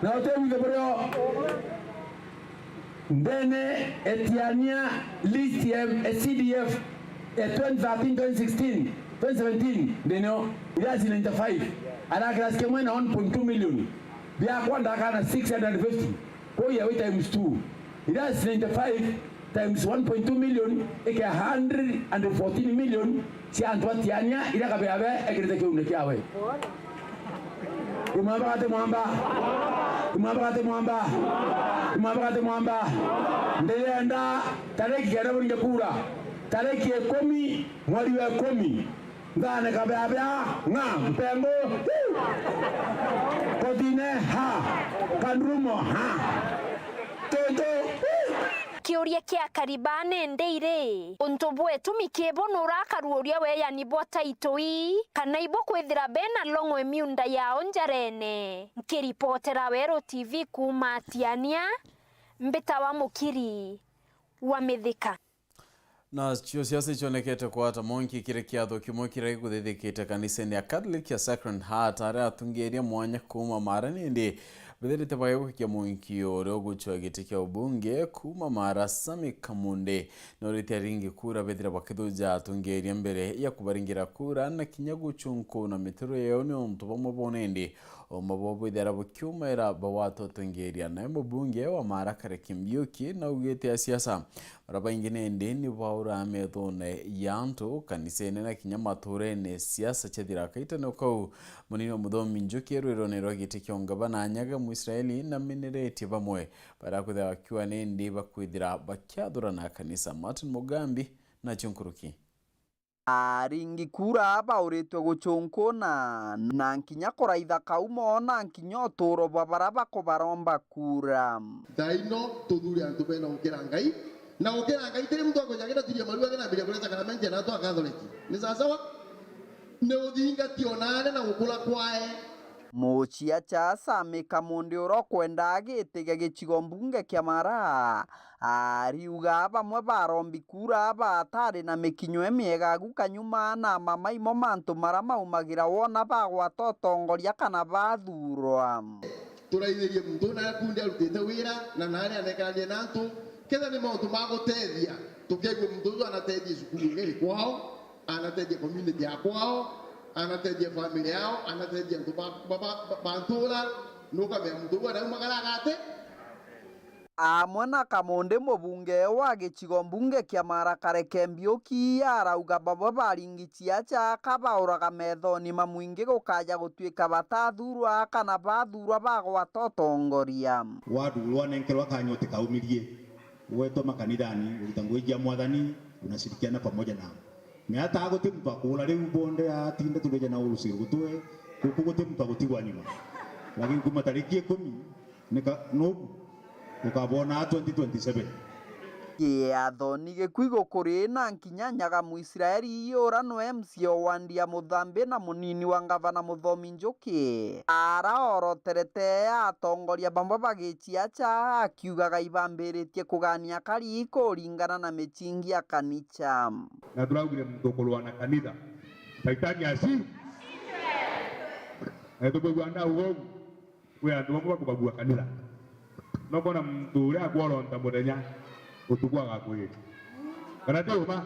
Na uti withe burio. Ndene etiania list ya C D F ya twenty thirteen, twenty sixteen, twenty seventeen, ndene o, irasi ninety-five. Arakira sikemwe na one point two million. Biakwa ndakana six hundred fifty. Kwa hiyo we times two. Ira ninety-five times one point two million, ike hundred and fourteen million cia antu atiania ira Kabeabe ekirite kiune kiawe. Imwamba gati mwamba. Imwamba gati mwamba. Imwamba gati mwamba. Ndirenda tariki kenda buringe kura. Tariki ikumi, mweri wa ikumi. Nthane Kabeabea, ng'a, mpengo, kotine, ha, kandurumo, ha, toto. Kiuria kia akari ba nende iri, untu bwetumi kibo nurakaruuria weyani bwa taitoi, kana ibo kwithira bena long'we miunda yao njarene? Nkiripotera Weru T V kuuma Atiania, mbita wa Mukiri wa Mithika. Nacio ciaca icionekete kwata mwanki kiri kiatho kimwe kiria gikuthithikite kanisene ya Catholic ya Sacred Heart, aria atungiria mwanya kuuma Mara nindi bethirite bagigukikia mwanki uria ugucwa giti kia ubunge kuuma Mara, Sami Kamunde, norite aringi kura bethira bakithuja atungiria mbere ya kubaringira kura na kinya gucunku na mituro yao ni untu bamwe bo nindi uma bo bwithira bukiumaira bagwata utungiria. Nae mubunge wa Mara Kareke Mbiuki naugite asiasa Baria baingi nindi ni baura methone ya antu, kanisene na kinya maturene. Siasa ciathira kaitane kau, munini wa muthomi Njuki rwirone rwa giti kia ungavana Nyaga Mwisraeli nameneretie bamwe baria kwithira bakiuga nindi bakwithira bakiathurana kanisa. Martin Mugambi nacio nkuruki. Aringi kura bauritwe gucunkuna, na nkinya kuraitha kaumo, na nkinya uturo bwa baria bakubaromba kura. Thaa ino tuthure antu bena gukira Ngai, na gukira Ngai tiri muntu akwija akitatiria maru akinambiria kuria sakaramenti ya natu Akathoreki. Ni sawasawa? Ni uthingatia o naane na gukura kwae. Muciaca Sami Kamundi uria ukwenda giti gia gicigo mbunge kia Mara, ariuga bamwe barombi kura batari na mikinyo imiega agu kanyuma na mamaimo mantu maria maumagira wona bagwata utongoria kana bathurwa. Turaithirie muntu una kundi arutite wira na nari anekarania na antu, ketha ni mauntu ma gutethia, tukeigua muntu uju anatethia cukuru iri kwao, anatethia community ya kwao, anatethia family yao, anatethia antu ba, ba, ba, ba, ba ntura, nukamenya muntu uu anaumagara agati. Amwe na Kamundi, mubunge wa gicigo mbunge kia Mara Kareke Mbiuki arauga bamwe baringi ciaca kabauraga methoni ma mwingi gukaja gutuika batathurwa kana bathurwa bagwata utongoria. Wadu rwanenkerwa kanya utikaumirie, wetwa makanithani, urita ngugi cia Mwathani, unashirikiana pamoja nao. Ni hata guti muntu akuura riu bonde atinda tubeja na urusi gutwe, guku guti muntu agutigwa nyuma. Lakini kuma tariki ikumi, nika nubu, ukabona twenty twenty-seven. Kiathoni gikui gukuri na nkinya Nyaga Muisraeli iyura nwe M C A o wandi ya Muthambi na munini wa ngavana Muthomi Njuki. Araoroterete atongoria bamwe bagichiacha akiugaga ibambiritie kugania kari kuringana na michingi ya kanicha. Na turaugire muntu ukurua na kanitha, Shaitani asi. Na tukwigua ndauga ugu, kwi antu bamwe bakubagua kanitha. Nokona muntu uria akworonta muthenya, utuku agakwirira. Kana ti uma?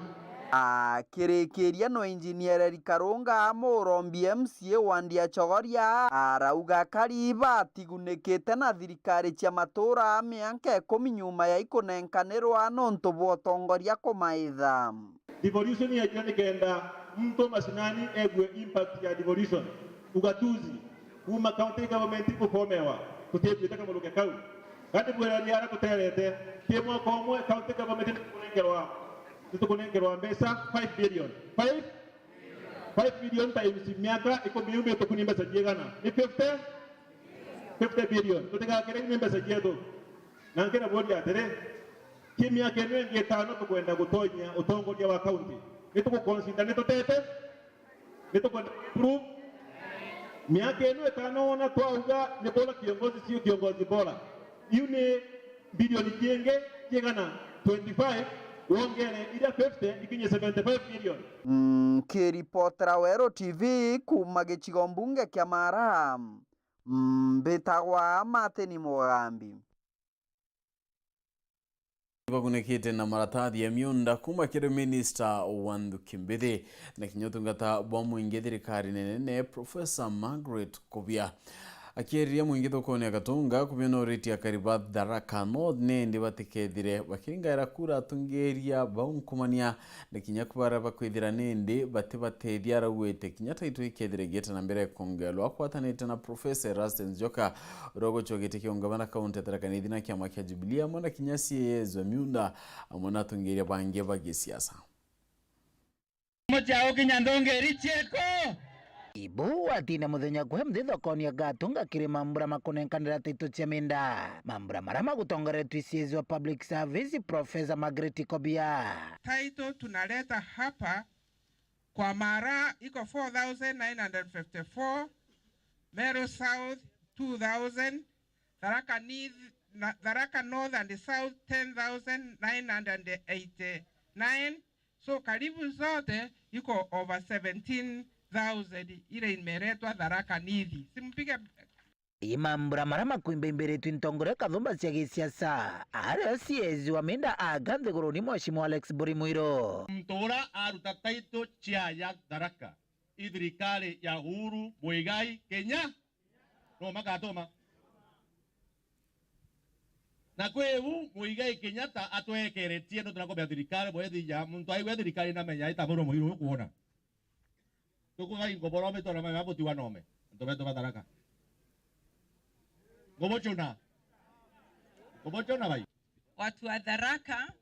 Akirikiria no Engineer Eric Karunga, Murombi M C A wandi ya Chogoria, arauga kari batigunikite na thirikari cia matura mianka ikumi nyuma ya ikunenkanirwa nontu bwa utongoria kumaitha. Devolution yeejire nikenda muntu mashinani eegue impact ya devolution, ugatuzi, kuuma county government igufomewa, tutitwite kamuruke kau. Kandi bwirania ara tuterete, ti mwaka umwe county government nitukunenkerwa, nitukunenkerwa mbeca five billion. Five? Five billion times miaka ikumi iu mituku ni mbeca ciigana? Ni fifty? Fifty billion. Tutigakire ni mbeca cietu. Na nkira buria atiri, ki miaka ino ingi itano tukwenda gutonya utongoria wa county, ni tuguconsider ni tutete? Ni tukwenda improve? Miaka ino itano wona twauga ni bora kiongozi, sio kiongozi bora. Iu ni bilioni ciingi ciigana? Twenty-five, wongere iria fifty, ikinye seventy-five billion. Nkiripotera Weru T V kuuma gicigo mbunge kia Mara, mbitagwa Martin Mugambi. Bagunĩkĩte na maratathi ya miunda kuma kĩrĩ minista wa nthuki mbithi na kinya ũtungata bwa mũingĩ thirikari nene, Professor Margaret Kobia. Akĩarĩria mũingĩ thokoni ya Gatunga, Kobia norĩtie akari ba Tharaka North nĩndĩ batikethire bakĩringaĩra kura atongeria bau nkumania na kinya kuba baria bakwithira nindi batibatethia araugite kinya taitũ ikethira igieta na mbere kwongerwa. Akwatanite na Professor Erastus Njoka uria ugucua giti kia ungavana kaunti ya Tharaka Nithi na kiama kia Jubilee, amwe na kinya C A Ezra Miunda, amwe na atongeria bangi ba gisiasa. Mochao kinya ndongeri chieko. Ibu watinda muthenya kwa mthi thokoni ya Gatunga kiri mambura makunenkanira taitũ cia minda. Mambura maria magutongoretwe C A wa Public Service, Professor Margaret Kobia. Title tunaleta hapa kwa Mara iko four thousand nine hundred fifty-four, Meru South two thousand, Tharaka Nith-, na, Tharaka North and South ten thousand nine hundred eighty-nine, so karibu zote iko over seventeen thousand ile imeletwa Tharaka Nithi. Simpige. Ii mambura maria makuimbaimbĩrĩtwe ntongoria kathumba cia gisiasa, aria C A wa minda aga nthiguruni Mheshimiwa Alex Mburi Mwiru. Muntu uria aruta title cia ya Tharaka i thirikari ya Uhuru Muigai Kenya. No makatoma. Na kwi u Muigai Kenyatta atwekeretie no tunakomea thirikari bwethija muntu aigwe thirikari namenya itamurwo muiru ukwona. Tukuthai ngoboro mitwara maya muti wa nome. Antu betu ba Tharaka. Ngobochuna. Ngobochuna bai. Watu wa Tharaka,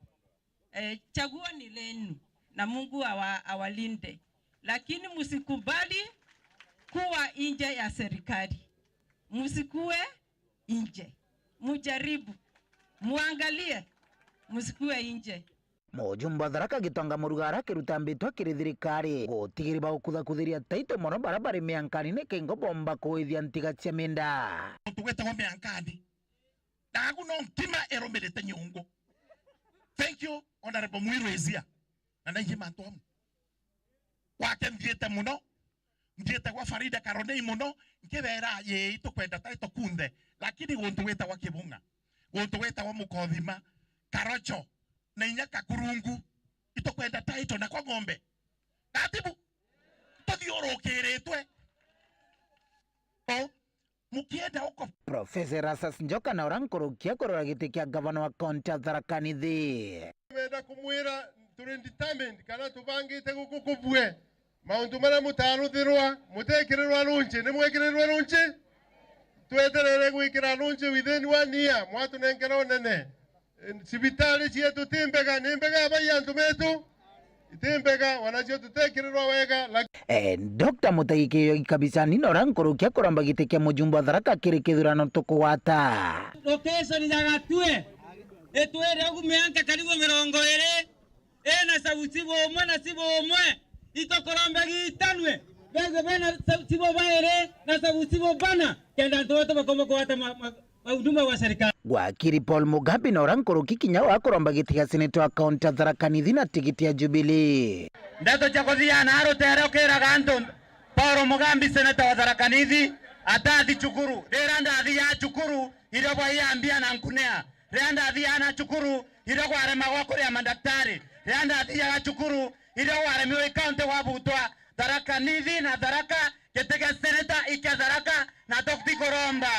eh, chaguo ni lenu na Mungu awa-, awalinde. Lakini msikubali kuwa nje ya serikali. Msikue nje. Mujaribu. Muangalie. Msikue nje. Mujumbe wa Tharaka Gitonga Murugara akiruta mbitwa kiri thirikari gutigiri ba gukuthakuthiria taito mono bara bari miankani ni kingo bomba kuithia ntiga cia minda. Muntu gwetagwa miankani. Ndagu no nkima irumirite nyungu. Thank you, Honorable Mwiru Ezia. Na naiji mantu amu. Gwake nthiite muno, nthiite gwa Farida Karonei muno, nkibera, "Yii, tukwenda taito kunthe, lakini guntu gwitagwa Kibung'a, guntu gwitagwa Mukothima, Karocho, na inya Kakurungu, itukwenda taito nakwa ng'ombe." Gatibu, tuthiurukiritwe. O, mukienda uko. Professor Erastus Njoka na uria nkuruki akurora giti kia gavana wa kaunti ya Tharaka Nithi. Twenda kumwira turi determined kana tubangite guku kubue. Mauntu maria mutaruthirwa, mutekirirwa runchi, ni mwekirirwe runchi? Tweterere gwikira runchi within one year, mwatunenkera unene. Cibitari cietu ti mbega, ni mbega bai antu betu? Iti mbega, wanacio tutekirirwa wega, lak- Eh, Doctor Mutahi Kiyugi Kabisani na uria nkuruki akuromba giti kia mujumbe wa Tharaka kiri kithurano tukugwata. Location ya Gatue. Itwire ugu mianka karibu mirongo iri, ina sabu cibu umwe na cibu umwe, itukuromba gitanue, bethwe bena sa-, cibu bairi na sabu cibu bana, kenda antu betu bakomba kugwata ma-, ma-, mahuduma gwa serikali. Wakiri Paul Mugambi na uria nkuruki kinya wa kuromba giti gia seneta wa kaunti ya Tharaka Nithi na tigiti ya Jubilee. Ndeto cia kuthiana rutere ukiraga antu, Paul Mugambi, seneta wa Tharaka Nithi, atathi cukuru. Rira ndathiaga cukuru, irio bwaiambia na nkunea. Riria ndathiaga na cukuru, irio gwaremagwa kuria madaktari. Riria ndathiaga cukuru, irio gwaremirwe i kaunti gwabutwa. Tharaka Nithi na Tharaka, giti gia seneta i kia Tharaka, na tutikuromba.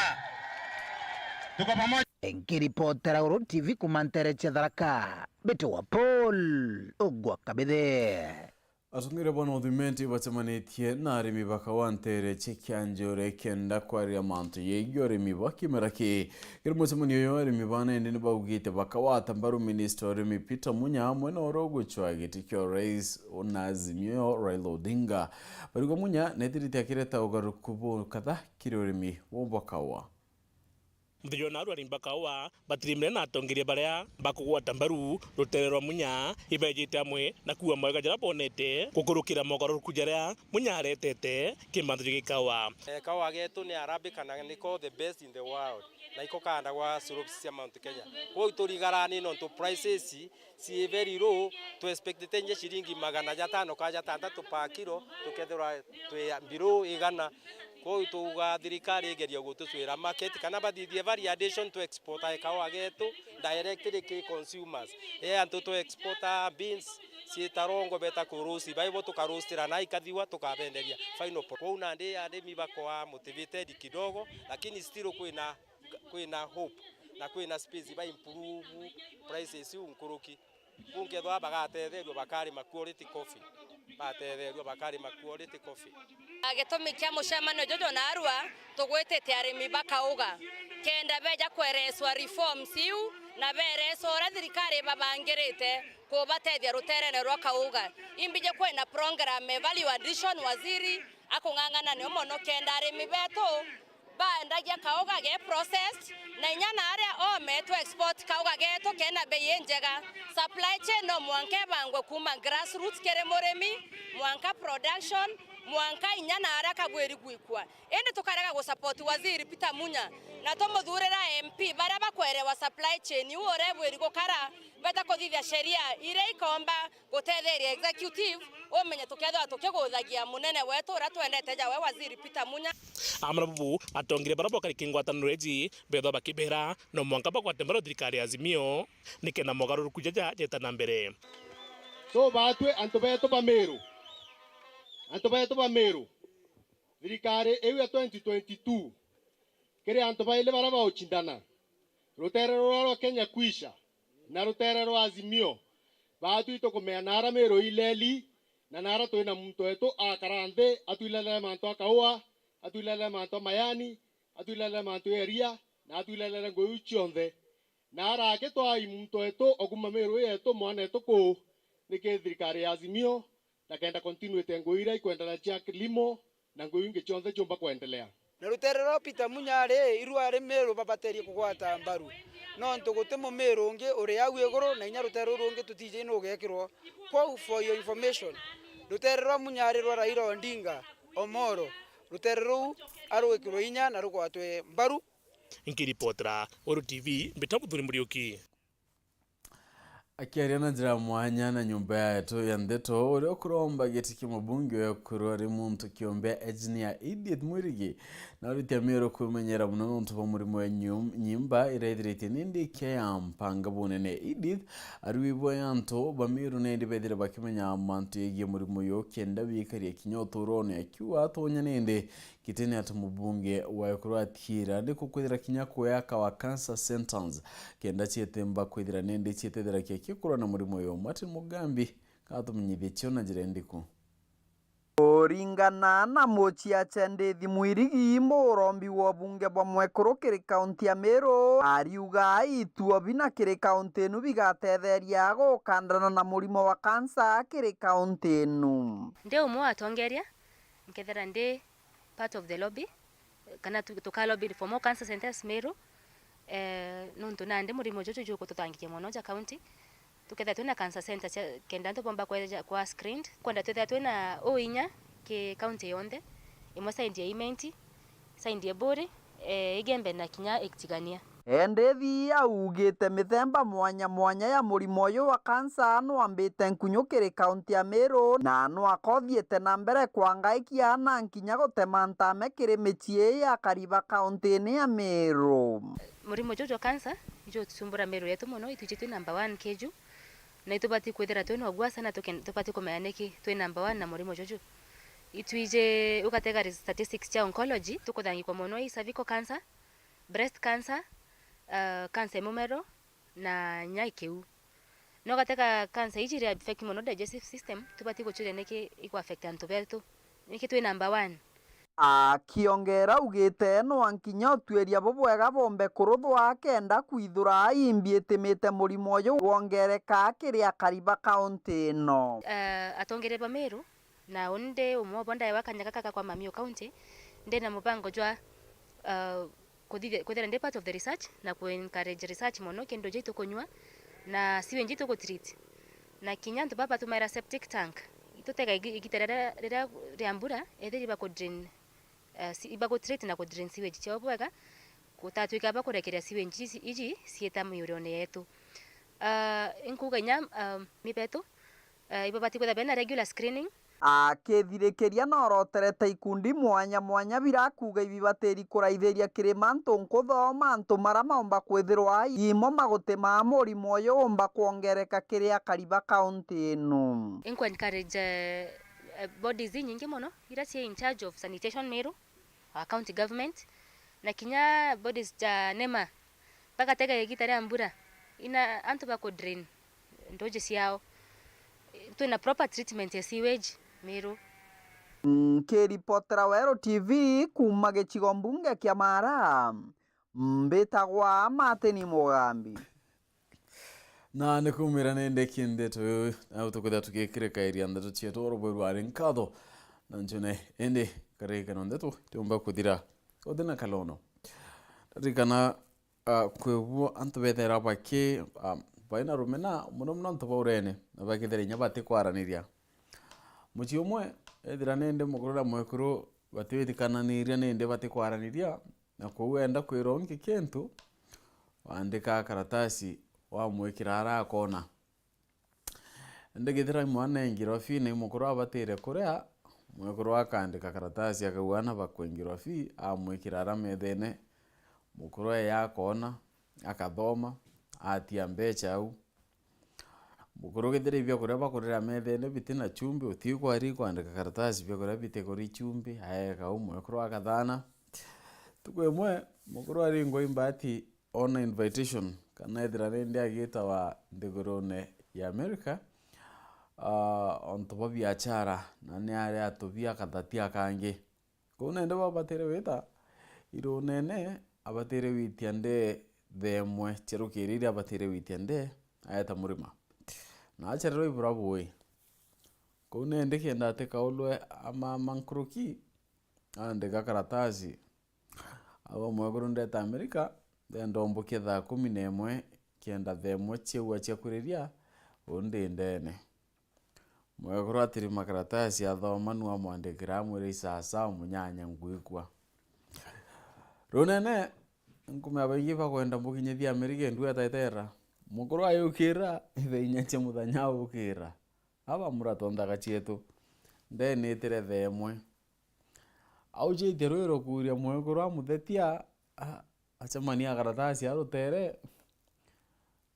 Tuko pamoja. Nkiripotera Uru T V kuma ntere cia Tharaka, mbitagwa Paul Ogwa Kabithe. Atongeria ba North Imenti bacemanitie na arimi ba kawa ntere cia Kianjuri kenda kwaria mantu yegie urimi bwa kimera ki. Kiri mucemanio uyu, arimi bana indi ni baugite bakawata mbaru minista wa urimi Peter Munya amwe na uria ugucwa giti kia urais na Azimio Raila Odinga. Barigo Munya nethirite akireta ugaruku bukatha kiri urimi bwa kawa. Muthenya wa naarua, arimi ba kaua batirimire na atongeria baria bakugwata mbaru rutere rwa Munya ibejite amwe na kuua mawega jaria bonete gukurukira mogaruruku jaria Munya aretete kimantu gia gikaua. Eh, kaua getu ni Arabica na niko the best in the world, na iko kaandagwa slopes cia Mount Kenya. Kwou iturigarani nontu prices ci very low, tu expectete nje ciringi magana jatano ka jatantatu per kilo, tukethirwa twi below igana. Kwou tuuga thirikari igeria gutucwira market, kana bathithie value addition, tu export kaua getu directly ki consumers. E antu tu export beans, ciitarongo beta ku roast, baibo tuka roastira na ikathiwa tukabenderia final pro-, kwou nandi arimi bakwa motivated kidogo, lakini still kwina, kwina hope na kwina space ba improve prices iu nkuruki. Kunkethwa bagatetherua bakarima quality coffee. Batetherua bakarima quality coffee. Gitumi kia mucemanio juju naarua, tugwitite arimi ba kauga kenda beja kwereswa reforms iu na bereswa uria thirikari ibabangirite kubatethia ruterene rwa kauga. Imbiji kwina program e value addition waziri akung'ang'ana nio mono kenda arimi betu baendagia kauga ge processed, na inya na aria ome tu export kauga getu kena bei injega. Supply chain no mwanka ibangwe kuuma grassroots kiri murimi, mwanka production, mwanka inya na aria kabwiri gwikwa. Indi tukarega gu support Waziri Peter Munya, na tumuthurira M P baria bakwerewa supply chain iu uria ibwiri gukara, beta kuthithia sheria iria ikomba gutetheria executive umenye tukethirwa tukiguthagia munene wetu uria twendete jawe Waziri Peter Munya. Amwe na bubu, atongeria baria bokari ki ngwataniro iji bethwa bakibera no mwanka bagwate mbaru thirikari ya Azimio nikenda mogaruruku jaja jeta na mbere. So batwi antu betu ba Meru, antu betu ba Meru, thirikari iu ya twenty twenty-two, kiri antu baili baria baucindana, rutere ruria rwa Kenya Kwisha na rutere rwa Azimio, baatwi tukumea naara Meru ileli, na naara twina muntu wetu akara nthi atwilelere mantu a kaua, atwilelere mantu a mayani, atwilelere mantu a iria, na atwilelere ngui iu cionthe. Na araki twai muntu wetu okuma Meru yetu mwanetu kuu, niki thirikari ya Azimio na kenda continuate ngui iria ikwendelea cia kilimo na ngui ingi cionthe ciumba kwendelea. Na rutere rwa Peter Munya ri, iru ari Meru babaterie kugwata mbaru, nontu guti Mumiru ungi uri au iguru, na inya rutere ruru rungi tutiji nugekirwo. Kwou, for your information, rutere rwa Munya ri rwa Raila Odinga Omoro, rutere ruu arwikirwe inya na rugwatwe mbaru. Nkiripotera Uru T V, mbita Muthuri Muriuki. Akiaria na njira ya mwanya na nyumba yetu ya ndeto, uria ukuromba giti kia mubunge wa ekuru ari muntu kiumbe Engineer Edith Mwirigi, na ariti a Meru kwimenyera muno nontu bwa murimo wa nyum-, nyimba iria ithiritie nindi ikia ya mpanga bunene. Edith ariuga ibwe antu ba Meru nindi bethire bakimenya mantu yegie murimo uyu kenda wikaria kinya uturone, akiuga atonya nindi Gitini ati mubunge wa ekuru atiira ni kukwithira kinya kuya kawa cancer centers kenda cietemba kwithira nindi cietetheragia kikurwa na murimo uyu. Martin Mugambi katumenyithie cio na njira indiku. Kuringana na muciache Ndithi Mwirigi, murombi wa ubunge bwa mwekuru kiri kaunti ya Meru, ariuga ituo bina kiri kaunti inu bigatetheria gukandana na murimo wa cancer kiri kaunti inu. Ndi umwe wa atongeria, nkethira ndi part of the lobby, kana tu-, tuka lobby for more cancer centers Meru, Eh, nontu nandi murimo juju jukututhangikia mono ja county, tukethira twina cancer center cia, kenda antu bomba kweja kwa screened, kwenda twithira twina uinya ki county yonthe, imwe side ya Imenti, side ya Buri, eh, Igembe na kinya Itigania. Endethi augite mithemba mwanya mwanya ya murimo uyu wa kansa nwambite nkunyu kiri kaunti ya Meru, na nwakothiite na mbere kwangaikia na nkinya gutema ntame kiri micii ii ya Kariba kauntiini ya Meru. Murimo juju jwa kansa ijutusumbura Meru yetu mono, itwiji twi number one kiju, na itubati kwithira twi na ugwasa na tuke-, tubati kumenya niki twi number one na murimo juju. Itwiji ugatega statistics cia oncology, tukuthangikwa mono i cervical cancer, breast cancer, uh, cancer ya mumero na nya ikiu. No gatega cancer iji iri affect mono digestive system, tubati guchuria niki iku affect antu betu, niki twi number one. Akiongera augite no nkinya utuiria bubwega bombe kuruthwa kenda kwithura imbi itimite murimo uyu wongereka kiri akari ba kaunti ino. Eh, atongeria ba Meru, na uni ndi umwe obo ndaewa kanya gaka ga kwa Mamiu County, ndina mubango jwa, eh, kuthithia-, kwithira ndi part of the research na ku encourage research mono kintu ji tukunywa na sewage ji tugu treat. Na kinya antu baba batumaira septic tank, itutega igi-, igita riria, riria ria mbura, ethiri baku drain, eh, si-, ibagu treat na ku drain sewage ciao bwega, gutatwika bakurekeria sewage iji, iji ciita miurione yetu. Ah, inkuuga inya, ah, mibetu, eh, ibabati kwithira bena regular screening. Akithirikiria noroterete ikundi mwanya mwanya birakuuga ibibatiri kuraithiria kiri mantu nkuthoma antu maria maumba kwithirwa imo maguti ma murimo uyu umba kwongereka kiri akari ba kaunti ino. Inkuencourage, eh, eh, bodies inyingi mono iria cie in charge of sanitation Meru, our county government, na kinya bodies ja nema, bagatega igita ria mbura, ina antu baku drain nduji ciao. Twina proper treatment ya sewage Meru. Nkiripotera Weru T V kuuma gicigo mbunge kia Mara, mbitagwa Martin Mugambi. Na ni kumira ni ndiki ndeto iu, na tukwithira tugikirikairia ndeto cietu oro bweru ari nkatho na njune, indi karirikano ndeto itiumba kuthira uthi na kalono. Ririkana, ah, kwi bu antu bethira baki, ah, baina rumena mono mono antu ba urene, na bakethira inya bati kwaraniria. Mucii umwe, ethira nindi mukuru na mwekuru batibitikananiria nindi bati kwaraniria, na kwou wenda kwirwa ungi kintu, waandika karatasi, wamwikira ara akona. Indi kethira mwana e ngirobi na i mukuru abatire kuria, mwekuru akaandika karatasi akauga ana bakwe ngirobi, amwikira ara methene, mukuru eya akona, akathoma, atia mbecha au. Mukuru kethira i biakuria bakurira methene biti na chumbi, uti kwari kwandika karatasi biakuria biti kuri chumbi, aeka u mwekuru akathana. Tuku imwe, mukuru aringwa imbati, ona invitation, kana ethira rindi agitawa nthigurune ya America, ah, ontu bwa biachara, na ni ari atubia akathatia kangi. Kuu nende babatire wita irunene, abatire witia nde themwe cia rukiri iria abatire witia nde, aeta murima. Na achererwe ibura bui. Kuu nende kenda atikaulwe amama nkuruki, aandika karatasi, Aba mwekuru ndeta Amerika, ndenda umbukia thaa kumi na imwe, kenda thaa imwe ciaua cia kuriria, uu ndi ndene. Mwekuru atirima karatasi athoma, nu amwandikira amwira, "Isasawa munyanya, ngwikua." Runene, nkumea baingi bakwenda mbukinyithia Amerika endu etaetera. Mukuru ayukira, ithaa inya cia muthenya aukira. Aba mura tonthaga cietu. Ndenitire thaa imwe. Aujitie rwiro kuuria mwekuru amuthetia, a-, acemania karatasi arutere,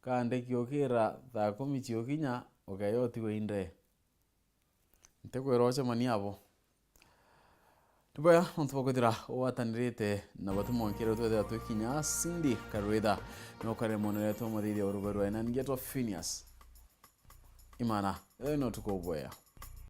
kaandiki ukira thaa kumi ciukinya, ukeya utiwe inde. Ntikwira ucemania abo. Ni bwega, nontu bwa kwithira ugwatanirite na batu mwankire twethira twikinya Cindy Karwitha, ni ukare mwoneretwe muthithia uruberwa ina ningetwa Phineas Imana. Ethai no tukubwea.